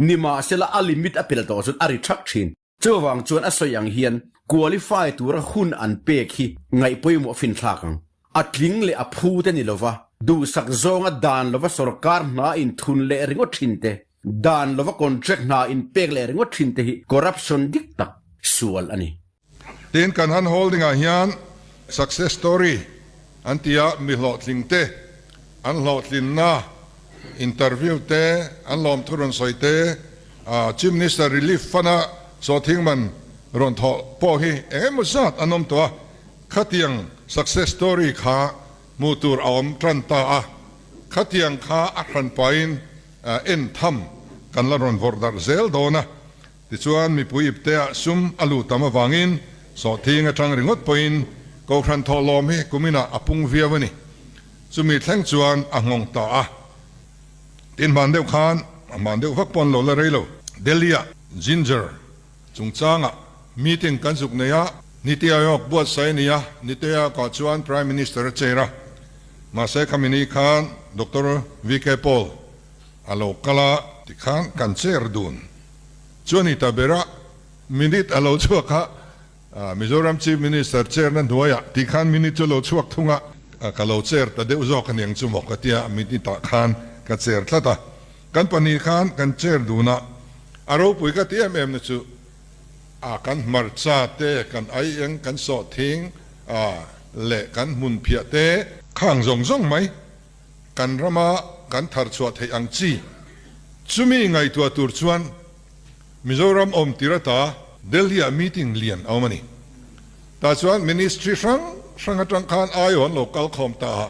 Nimahsela a limit a pel tawh chuan a ri thak thin. Chuvang chuan a sawi ang hian qualify tura hun an pek hi ngaih pawimawh finthlak ang. A tling leh a phu te ni lova, duhsak zawnga dan lova sorkar hna inthun leh ringawt thin te, dan lova contract hna inpek leh ringawt thin te hi corruption dik tak sual a ni. Tin, kan han holding ah hian success story an ti a, mi hlawhtling te, an hlawhtlinna interview te, an lawmthu rawn sawi te, Chief Minister Relief Fund a sawhthing man rawn thawh pawh hi eng emaw zat an awm tawh a, khatiang success story kha. Hmuh tur a awm tan ta a, khatiang kha a hranpain en tham kan la rawn vawrh darh zel dawn a. Tichuan mipui ipteah sum a luh tam avangin sawhthing atang ringawt pawhin Kohhran thawhlawm hi kuminah a pung viau a ni. Chumi thleng chuan a nghawng ta a. Tin hman deuh khan, a hman deuh vak pawh an lo la rei lo, Delhi-ah Ginger chungchangah meeting kan zuk nei a, Niti Aayog buatsaih a ni a, Niti Aayog-ah chuan Prime Minister a chair a, mahse khami ni khan Doctor VK Paul a lo kal a, tikhan kan chair dun chu a ni ta ber a, minute a lo chhuak a, Mizoram Chief Minister chair na hnuaiah tikhan minute chu a lo chhuak thung a, ka lo chair ta deuh zawk a niang chu maw ka tia, minute ah khan ka chair tlat a, kan pahnih khan kan chair dun a, a ropui ka ti em em na chu a kan hmarcha te, kan aieng, kan sawhthing a leh kan hmunphiah te, khang zawng zawng mai kan rama kan thar chhuah theih ang chi chumi ngaihtuah tur chuan Mizoram awm tir ata Delhi ah meeting lian a awm a ni. Tah chuan ministry hrang hrang atang khan aiaw an lo kal khawm ta a,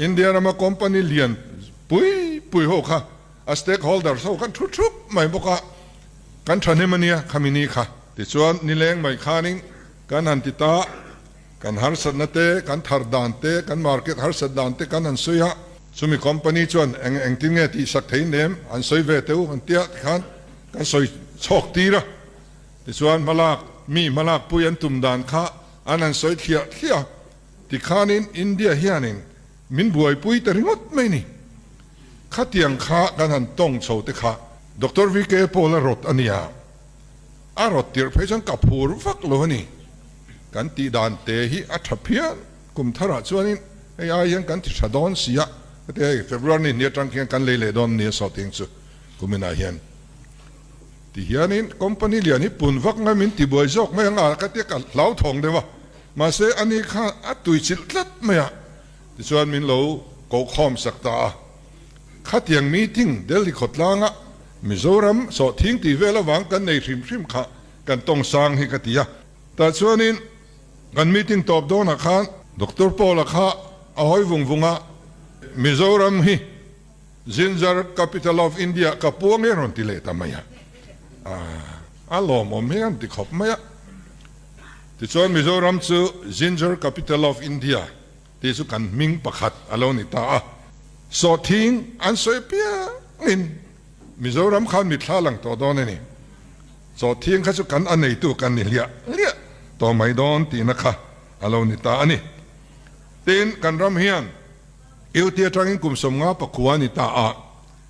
India rama company lian pui pui ho kha a stakeholders ho khan thu thup mai bawk a, kan thahnem a nia khami ni kha. Tichuan nileng mai khanin kan han ti ta, kan harsatna te, kan thar dan te, kan market harsat dan te kan han sawi a, chumi company chuan eng engtin nge tihsak thei nem an sawi ve teu an tia tikhan kan sawi chhawk tir a. Tichuan hmalak mi hmalak pui an tum dan kha an han sawi thliah thliah a, tikhanin India hianin Min buaipui ta ringawt mai ni. Khatiang kha kan han tawng chho te kha Doctor VK Paul a rawt a nia. A rawt tirh phei chuan ka phur vak lo a ni. Kan tih dan te hi a tha phian. Kum tharah chuanin hei ai hian kan ti tha dawn si a. Heti hei February ni hnih atang khian kan lei leh dawn nia sawhting chu kuminah hian. Ti hianin company lian hi pun vak ngai min ti buai zawk mai ang a ka tia ka hlauthawng deuh a. Mahse ani kha a tuichilh tlat mai a. Tichuan min lo kohkhawm sak ta a. Khatiang meeting Delhi khawtlanga Mizoram sawhthing tih vel avang kan nei hrim hrim kha kan tawng sang hi ka ti a. Tah chuanin kan meeting tawp dawnah khan Doctor Paul-a kha a hawi vung vung a, Mizoram hi Ginger Capital of India ka puang e rawn ti leh ta mai a. A lawmawm hi an ti khawp mai a. Tichuan Mizoram chu Ginger Capital of India tih chu kan hming pakhat a lo ni ta a. Sawhthing an sawi piangin Mizoram khan mitthla lang tawh dawn a ni. Sawhthing kha chu kan a neitu kan ni hliah hliah tawh mai dawn tihna kha a lo ni ta a ni. Tin, kan ram hian UT atangin kum 59 a ni ta a,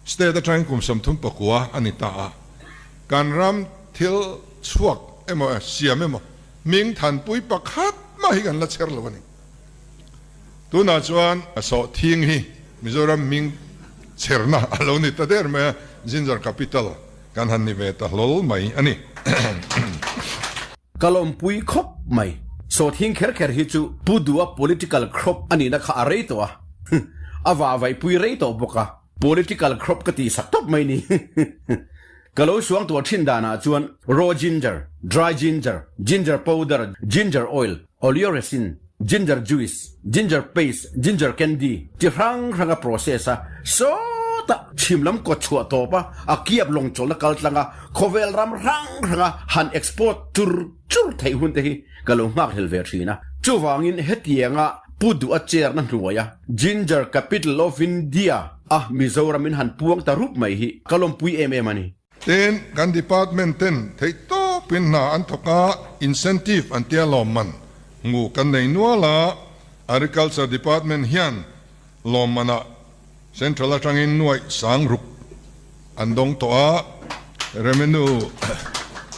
State atangin kum 39 a ni ta a. Kan ram thil chhuak emaw siam emaw hming thanpui pakhat mah hi kan la chher lo a ni. Tunah chuan a sawhthing hi Mizoram hming chherna a lo ni ta der mai a, Ginger Capital kan han ni ve ta hlawl mai a ni. Ka lawmpui khawp mai. Sawhthing kher kher hi chu Pu Dua political crop a nihna kha a rei tawh a, a vahvaihpui rei tawh bawk a, political crop ka tihsak tawp mai ni. Ka lo suang tuah thin danah chuan raw ginger, dry ginger, ginger powder, ginger oil, oleoresin, ginger juice, ginger paste, ginger candy chi hrang hrang a process a, sawtah chhim lam kawt chhuah tawp a, a kiap lawng chawlhna kal tlang a, khawvel ram hrang hranga han export chur chur theih hun te hi ka lo nghakhlel ve thin a. Chuvangin hetianga Pu Duh a chair na hnuaia Ginger Capital of India a Mizoram in han puang ta rup mai hi ka lawmpui em em a ni. Tin, kan department ten theihtawpin hna an thawk a, incentive an tia lawmman hmu kan nei nual a, Agriculture department hian lawmmanah Central atangin nuaih sang ruk an dawng tawh a, Revenue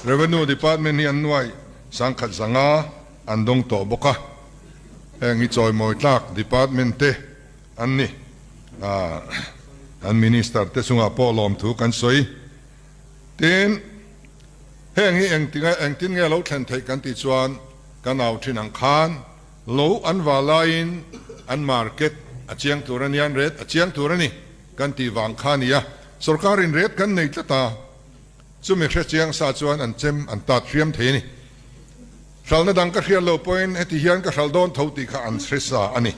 Revenue department hi an nuaih sangkhat zanga an dawng tawh bawk a, heng hi chawimawi tlak department te an ni. An Minister te chungah pawh lawmthu kan sawi. Tin, heng hi engtinga engtin nge lo thlen theih kan tih chuan kan au thin ang khan lo an va laiin an market a chiang tur a nia, an rate a chiang tur a ni kan tih vang kha a ni a. Sorkarin rate kan nei tlat a, chumi hre chiang sa chuan an chem an tat hriam thei a ni. Hralhna dang ka hriat lo pawhin heti hian ka hralh dawn tho tih kha an hre sa a ni.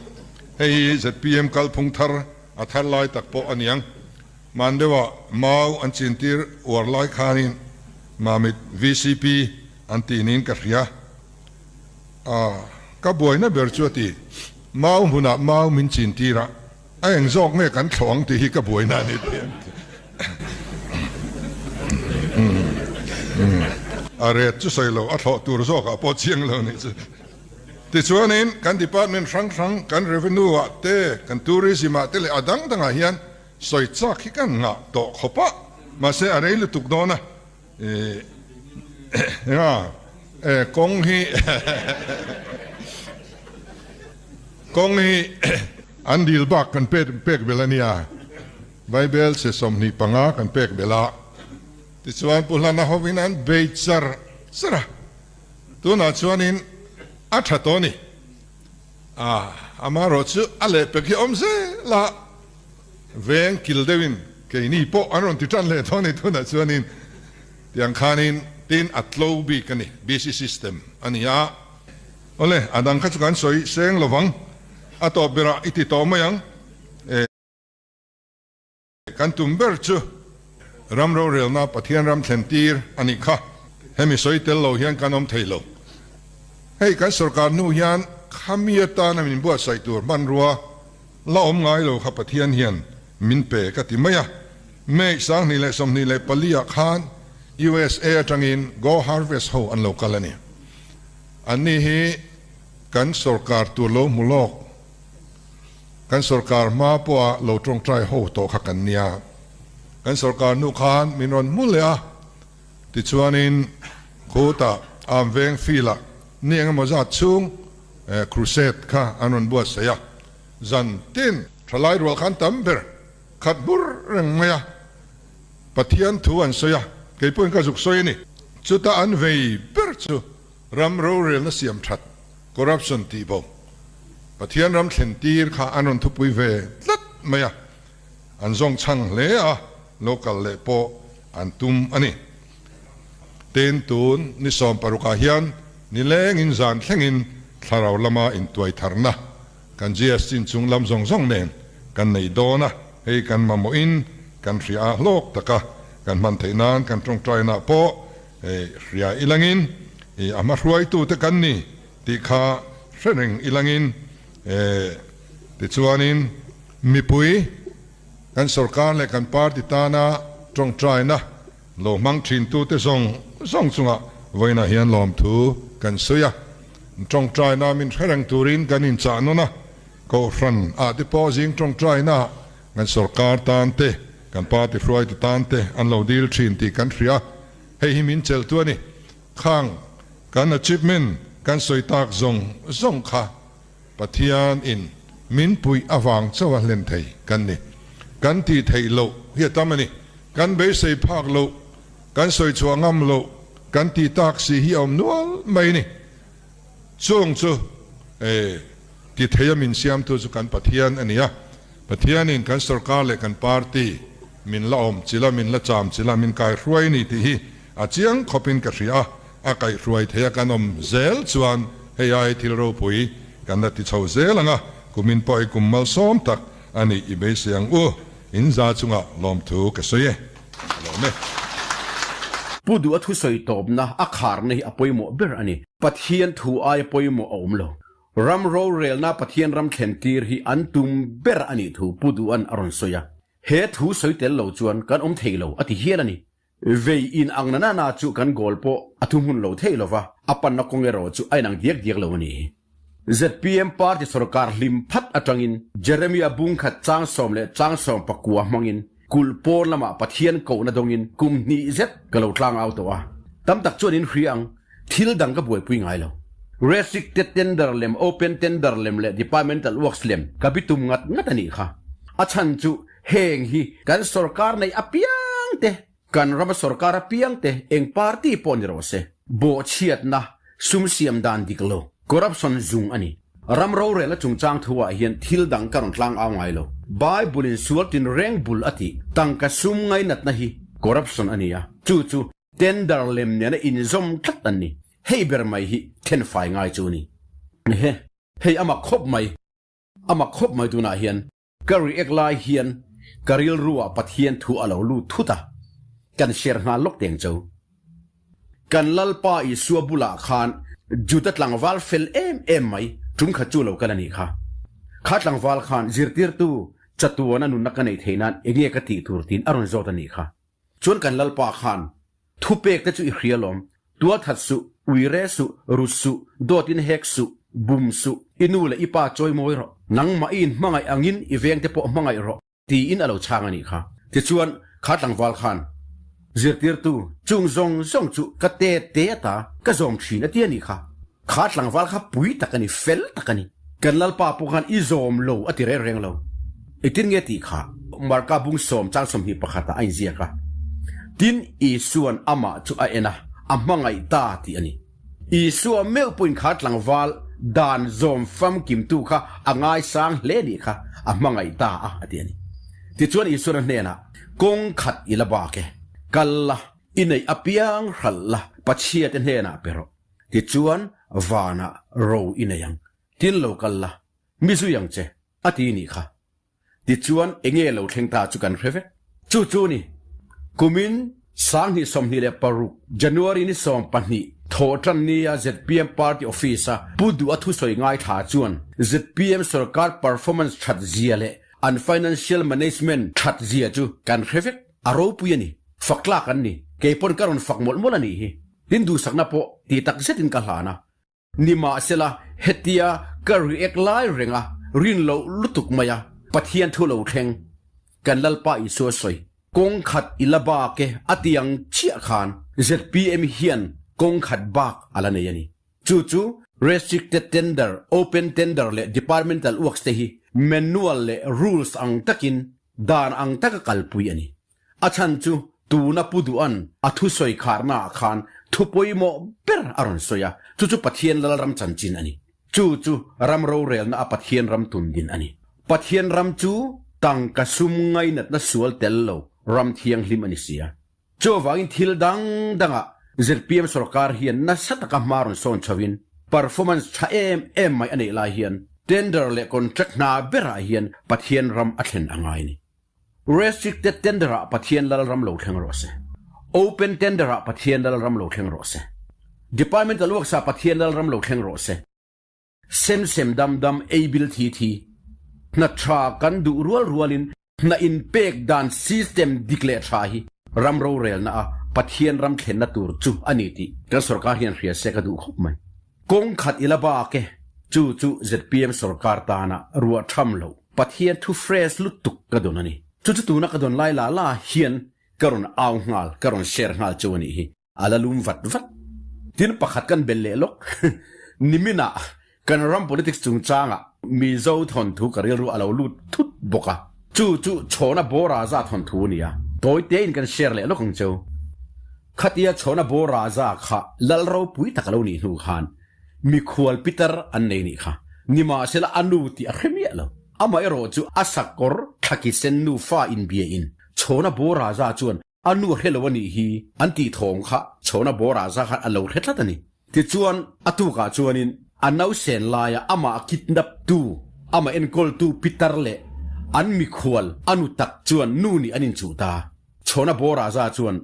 Hei hi zpm kalphung thar a thar lai tak pawh a niang. Hman deuhah mau an chintir uar lai khanin Mamit vcp an tih niin ka hria. A, ka buaina ber chu a ti. Mau hmunah mau min chintir a, a eng zawk nge kan thlawh ang tih hi ka buaina a ni tih an ti. A ret chu sawi lo, a thlawh tur zawkah pawh chiang lo nih chu. Tichuanin kan department hrang hrang, kan revenue ah te, kan tourism ah te leh a dang dangah hian sawi chak hi kan ngah tawh khawp a, mahse a rei lutuk dawn a, enga kawng hi kawng hi an dil bak kan pek belh a nia, Bible se 25 kan pek belh a, tichuan Pu Hlana hovin an bei char char a. Tunah chuanin a tha tawh a ni. A, amaherawh chu a lehpek hi awm zel a, veng kil deuhin keini pawh an rawn ti tan leh tawh a ni. Tunah chuanin tiang khanin tin a tlo bik a ni, BC system a ni a. Awle, a dang kha chu kan sawi seng lovang, a tawp berah i ti tawh mai ang. Kan tum ber chu ram rorelna Pathian ram thlen tir a nih kha. Hemi sawi tel lo hian kan awm thei lo. Hei kan sorkar hnu hian khami atana min buatsaih tur hmanrua la awm ngai lo kha Pathian hian min pe ka ti mai a. May 2024 ah khan USA atangin Go Harvest ho an lo kal a ni. Anni hi kan sorkar tur lo hmu lawk. Kan sorkar hma pawha lo tawngtai ho tawh kha kan nia. Kan sorkar nu khan min rawn hmu leh a, tichuanin khutah Am Veng field-ah ni eng emaw zat chhung crusade kha an rawn buatsaih a. Zan tin thalai rual khan tam ber khat bur reng mai a, Pathian thu an sawi a, kei pawhin ka zuk sawi a ni. Chuta an vei ber chu ram rorelna siam that, corruption tih bo. Pathian ram thlen tir kha an rawn thupui ve tlat mai a, an zawng chhang hle a, local leh pawh an tum a ni. Tin, tun ni 16 ah hian nilengin zan thlengin thlarau lama intuai tharna kan GST inchung lam zawng zawng nen kan nei dawn a, hei kan mamawhin kan hria a hlawk taka kan hman theih nan kan tawngtainah pawh hria ilangin a hmahruaitute kan ni. Tih kha hre reng ilangin tichuanin mipui kan sorkar leh kan party tana tawngtaina lo hmang thintute zawng zawng chungah vawiinah hian lawmthu kan sawi a. Tawngtaina min hre reng turin kan inchah nawn a, Kohhran ah te pawh zing tawngtaina kan sorkar tan te, kan party hruaitu tan te an lo dil thin tih kan hria. Hei hi min chelhtu a ni. Khang kan achievement kan sawi tak zawng zawng kha Pathian in min puih avang chauh a hlen thei kan ni. Kan tih theih loh hi a tam a ni. Kan beisei phak loh, kan sawi chhuah ngam loh, kan tih tak si hi a awm nual mai ni. Chung chu e ti thei a min siamtu chu kan Pathian a ni a. Pathian in kan sorkar leh kan party min la awm chilh a, min la cham chilh a, min kaihruai a ni tih hi A chiang khawpin ka hria a, a kaihhruai thei a kan awm zel chuan hei ai thil ropui kan la ti chho zel ang a, kumin pawh i kum malsawm tak a nih i beisei ang u, in za chungah lawmthu ka sawi e. Ka lawm e. Pu Duh a thusawi tawpna a kharna hi a pawimawh ber a ni. Pathian thu aia pawimawh a awm lo. Ram rorelna Pathian ram thlen tir hi an tum ber a nih thu Pu Duhan a rawn sawi a. He thu sawi tel lo chuan kan awm thei lo a ti hial a ni. Vei in ang na na chu kan goal pawh a thu hmun lo thei lova, a panna kawng erawh chu a inang diak diak lo a ni. Zpm party sorkar hlim phat atangin Jeremia bungkhat chang sawm leh chang 19 hmangin kulh pawn lamah Pathian kohna dawngin kum hnih zet ka lo tlang au tawh a, tam tak chuan in hria ang, thil dang ka buaipui ngai lo. Restricted tender lem, open tender lem leh departmental works lem ka bitum ngat ngat a nih kha. A chhan chu Heng hi kan sorkar neih apiang te, kan rama sorkar apiang te eng party pawh ni rawh se, bawhchhiatna, sum siam dan dik lo, corruption zung a ni. Ram rorelna chungchang thu ah hian thil dang ka rawn tlang au ngai lo. Bible in sual tin reng bul a tih, tangka sum ngainatna hi corruption a ni a, chu chu tender lem nena inzawm tlat an ni. Hei ber mai hi thenfai ngai chu a ni. Ehe, hei a mak khawp mai. A mak khawp mai tunah hian ka react lai hian ka rilru ah Pathian thu a lo lut thut a, kan share nghal lawk teng cho. Kan Lalpa Isua bulah khan Juda tlangval fel em em mai tum khat chu lo kal a nih kha. Kha tlangval khan zirtirtu chatuana nunna ka neih theih nan enge ka tih tur tiin a rawn zawt a nih kha. Chuan kan Lalpa khan thupek te chu i hria lawm, tual that suh, ui re suh, rut suh, dawtin hek suh, bum suh, i nu leh i pa chawi mawi rawh, nangmah i inhmangaih angin i vengte pawh hmangaih rawh tiin a lo chhang a nih kha. Tichuan kha tlangval khan zirtirtu chung zawng zawng chu ka te te ata ka zawm thin a ti a nih kha. Kha tlangval kha pui tak a ni, fel tak a ni. Kan Lalpa pawh khan i zawm lo a ti reng reng lo. Engtin nge tih kha Marka bung sawm chang 21 ah a inziak a. Tin, Isua'n amah chu a en a, a hmangaih ta tih a ni. Isua meuh pawhin kha tlangval dan zawm famkimtu kha a ngaisang hle nih kha a hmangaih ta a, a ti a ni. Tichuan Isua'n a hnenah, Kawng khat i la bak e, kal la, i neih apiang hralh la, Pathiate hnenah pe rawh. Tichuan vanah ro i nei ang, tin lo kal la, mi zui ang che, a ti nih kha. Tichuan enge lo thleng ta chu kan hre vek. Chu chu ni, kumin 2026 January ni 12 thawhtan nia zpm party office-a Pu Duha thusawi ngaithla chuan zpm sorkar performance that zia leh an financial management that zia chu kan hre vek. A ropui a ni. Fak tlak an ni. Kei pawn ka rawn fak mawlh mawlh a nih hi. Tin duhsakna pawh ti tak zetin ka hlan a. Nimahsela, hetia ka react lai reng a, rin loh lutuk mai a, Pathian thu lo thleng, kan Lalpa Isua sawi, kawng khat i la bak e a ti ang chiah khan zpm hian kawng khat bak a la nei a ni. Chu chu restricted tender, open tender leh departmental works te hi manual leh rules ang takin Dan ang taka kalpui a ni. A chhan chu tuna Pu Duhan a thusawi kharnaah khan thu pawimawh ber a rawn sawi a, chu chu Pathian Lalram chanchin a ni. Chu chu ram rorelna a Pathian ram tundin a ni. Pathian ram chu tangka sum ngainatna sual tel lo ram thianghlim a ni si a. Chuvangin thil dang dangah zpm sorkar hian nasa taka hma rawn sawn chhoin performance tha em em mai a neih lai hian tender leh contract hna berah hian Pathian ram a thlen a ngai a ni. Restricted tender ah Pathian lal ram lo thleng rawh se. Open tender ah Pathian lal ram lo thleng rawh se. Departmental works ah Pathian lal ram lo thleng rawh se. Sem sem dam dam ei bil thi thi. Hna tha kan duh rual rualin hna inpek dan system dik leh tha hi ram rorelna a Pathian ram thlenna tur chu a ni tih kan sorkar hian hria se ka duh khawp mai. Kawng khat i la bak e, chu chu zpm sorkar tana ruah tham loh Pathian thu fresh lutuk ka dawn a ni. Chu chu tuna ka dawn lai la la hian ka rawn au nghal, ka rawn share nghal chu a nih hi. A la lum vat vat. Tin pakhat kan bel leh lawk. Niminah kan ram politics chungchangah Mizo thawnthu ka rilru a lo lut thut bawk a. Chu chu Chhawna Bawraza thawnthu a ni a. Tawi tein kan share leh lawk ang cheu. Khatia Chhawna Bawraza kha lal ropui tak a lo nih hnu khan mikhual pitar an nei nih kha. Nimahsela a nu tih a hre miah lo. Amaherawh chu a sakawr thlaki sen nufa inbiain Chhawna Bawraza chuan A nu a hre lo a nih hi an tih thawm kha Chhawna Bawra za khan a lo hre tlat a ni. Tichuan, a tukah chuanin a nausen laia amah kidnap tu, amah enkawltu pitar leh an mikhual a nu tak chuan nu nih an inchuh ta. Chhawna Bawra za chuan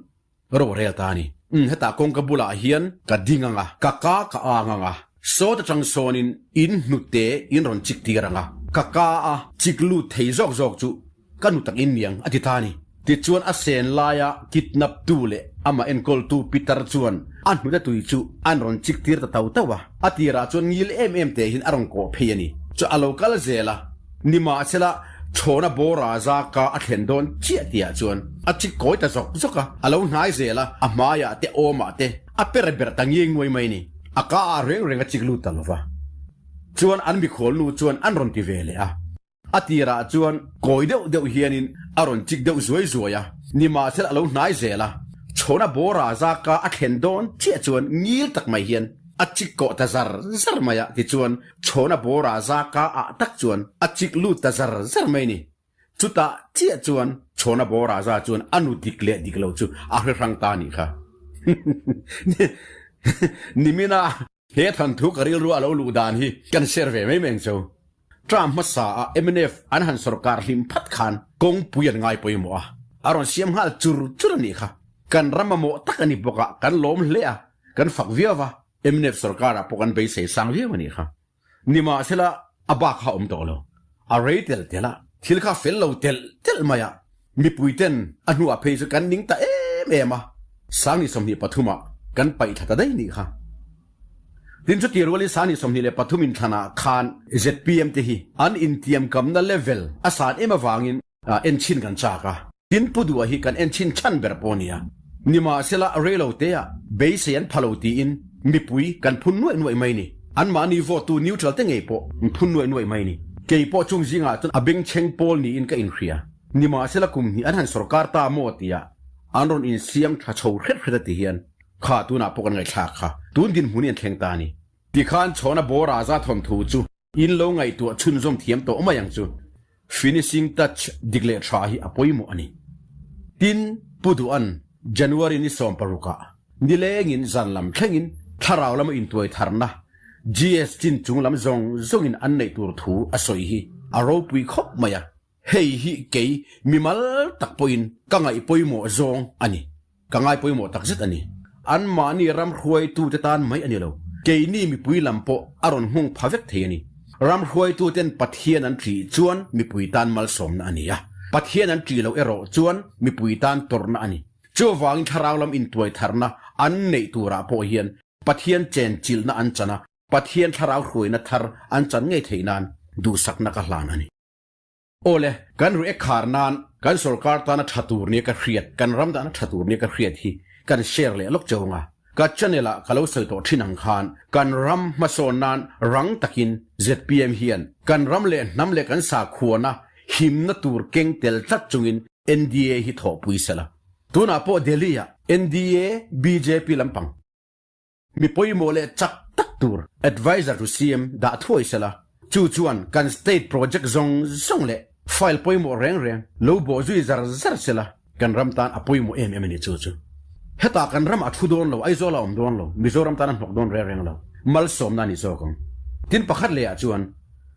ro a rel ta a ni. Umm, hetah kawngka bulah hian ka ding ang a, ka ka ka ang ang a, sawt atang sawnin in hnute in rawn chik tir ang a, ka ka a chik lut thei zawk zawk chu Ka nu tak in niang a ti ta a ni. Tichuan a sen laia kidnap tu leh amah enkawltu Peter chuan a hnute tui chu an rawn chik tir ta tau tau a. A tirah chuan ngil em em te hin a rawn kawh phei a ni. Chu a lo kal zel a, nimahsela chhawna bawra za ka a thlen dawn chiah tihah chuan a chik kawi ta zawk zawk a. A lo hnai zel a, a hmaiah te awmah te a per ber ta ngiai nguai mai a ni. A ka ah reng reng a chik lut ta lo va. Chuan an mikhual nu chuan an rawn ti ve leh a. A tirah chuan kawi deuh deuh hianin a rawn chik deuh zuai zuai a, nimahsela a lo hnai zel a, chhawna bawra zaka a thlen dawn chiah chuan ngil tak mai hian a chik kawh ta zar zar mai a, tichuan chhawna bawra zaka ah tak chuan a chik lut ta zar zar mai ni. Chutah chiah chuan chhawna bawra za chuan a nu dik leh dik lo chu a hre hrang ta a nih kha. Nimina. He thanthu ka rilru a lo luh dan hi kan share ve mai mai ang chu. Term hmasa ah mnf an han sorkar hlim phat khan kawngpui an ngai pawimawh a, a rawn siam nghal chur chur a nih kha. Kan ram mamawh tak a ni bawk a, kan lawm hle a, kan fak viau va, mnf sorkar ah pawh kan beisei sang viau a nih kha. Nimahsela a bak kha a awm tawh lo. A rei tel tel a, thil kha fel lo tel tel mai a, mipui ten a hnuah phei chu kan ning ta em em a, Sangni 23 ah kan paih thla ta daih nih kha. Tin chuti rualin Sangni 23 inthlanah khan zpm te hi an intiamkamna level a san em avangin enchhin kan chak a. Tin Pu Duha hi kan enchhin chhan ber pawh a nia. Nimahsela reilo teah beisei an pha lo tiin mipui kan phun nuaih nuaih mai ni. Anmahni vote tu neutral te ngei pawh an phun nuaih nuaih mai ni. Kei pawh chung zingah chuan a bengchheng pawl niin ka inhria. Nimahsela kum hnih an han sorkar ta maw tia an rawn insiam tha chho hret hret a ti hian kha tunah pawh kan ngaihthlak kha tun dinhmun hi an thleng ta a ni. Tikhan chhawna bawra za thawnthu chu In lo ngaihtuah chhunzawm thiam tawh mai ang chu. Finishing touch dik leh tha hi a pawimawh a ni. Tin, Pu Duhan January ni 16 ah nilengin zan lam thlengin thlarau lama intuai tharna GS chin chung lam zawng zawngin an neih tur thu a sawi hi a ropui khawp mai a. Hei hi kei mimal tak pawhin ka ngaih pawimawh zawng a ni. Ka ngai pawimawh tak zet a ni. Anmahni ram hruaitute tan mai a ni lo. Keini mipui lam pawh a rawn nghawng pha vek thei a ni. Ram hruaituten Pathian an ṭih chuan mipui tan malsawmna a ni a. Pathian an ṭih loh erawh chuan mipui tan tawrhna a ni. Chuvangin thlarau lam intuai tharna an neih turah pawh hian Pathian chenchilhna an chan a, Pathian thlarau hruaina thar an chan ngei theih nan duhsakna ka hlan a ni. Awle, kan ruih khar nan kan sorkar tana tha tur nia ka hriat, kan ram dana tha tur nia ka hriat hi kan share leh lawk cheu anga. Ka channel ah ka lo sawi tawh thin ang khan kan ram hmasawn nan rang takin zpm hian kan ram leh hnam leh kan sakhuana himna tur keng tel tlat chungin NDA hi thawhpui sela. Tunah pawh Delhi ah NDA, bjp lampang. Mi pawimawh leh chak tak tur Adviser to CM dah thuai sela, chu chuan kan state project zawng zawng leh file pawimawh reng reng lo bawh zui zar zar sela, kan ram tan a pawimawh em em a ni chu chu. Hetah kan ram a thu dawn lo, Aizawl a awm dawn lo, Mizoram tan a hnawk dawn reng reng lo, malsawmna a ni zawk ang. Tin pakhat lehah chuan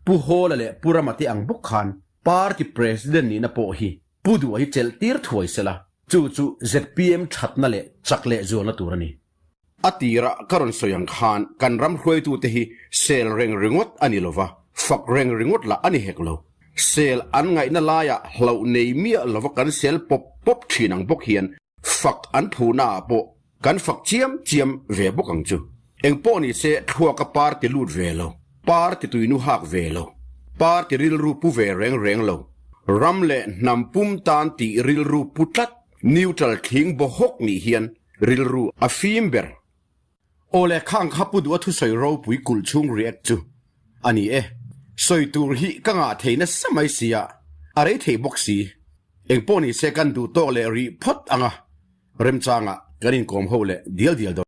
Pu Hawla leh Pu Rama te ang bawk khan Party President nihna pawh hi Pu Duha hi chelh tir thuai sela, chu chu zpm thatna leh chak leh zualna tur a ni. A tira ka rawn sawi ang khan kan ram hruaitute hi sel reng ringawt a ni lova, fak reng ringawt lah a ni hek lo. Sel an ngaihna laiah hlauh nei miah lova kan sel pawp pawp thin ang bawk hian fak an phuhna ah pawh kan fak chiam chiam ve bawk ang chu. Engpawh ni se thluaka party lut ve lo, party tuinu hak ve lo, party rilru pu ve reng reng lo, ram leh hnam pum tan tih rilru pu tlat neutral thling bawhawk nih hian Rilru a fim ber. Awle khang kha Pu Duha thusawi ropui kulh chhung react chu a ni e. Sawi tur hi ka ngah thei nasa mai sia, a rei thei bawk si. Engpawh ni se kan duh tawk leh rih phawt ang a, remchangah kan inkawm ho leh dial dial dawn.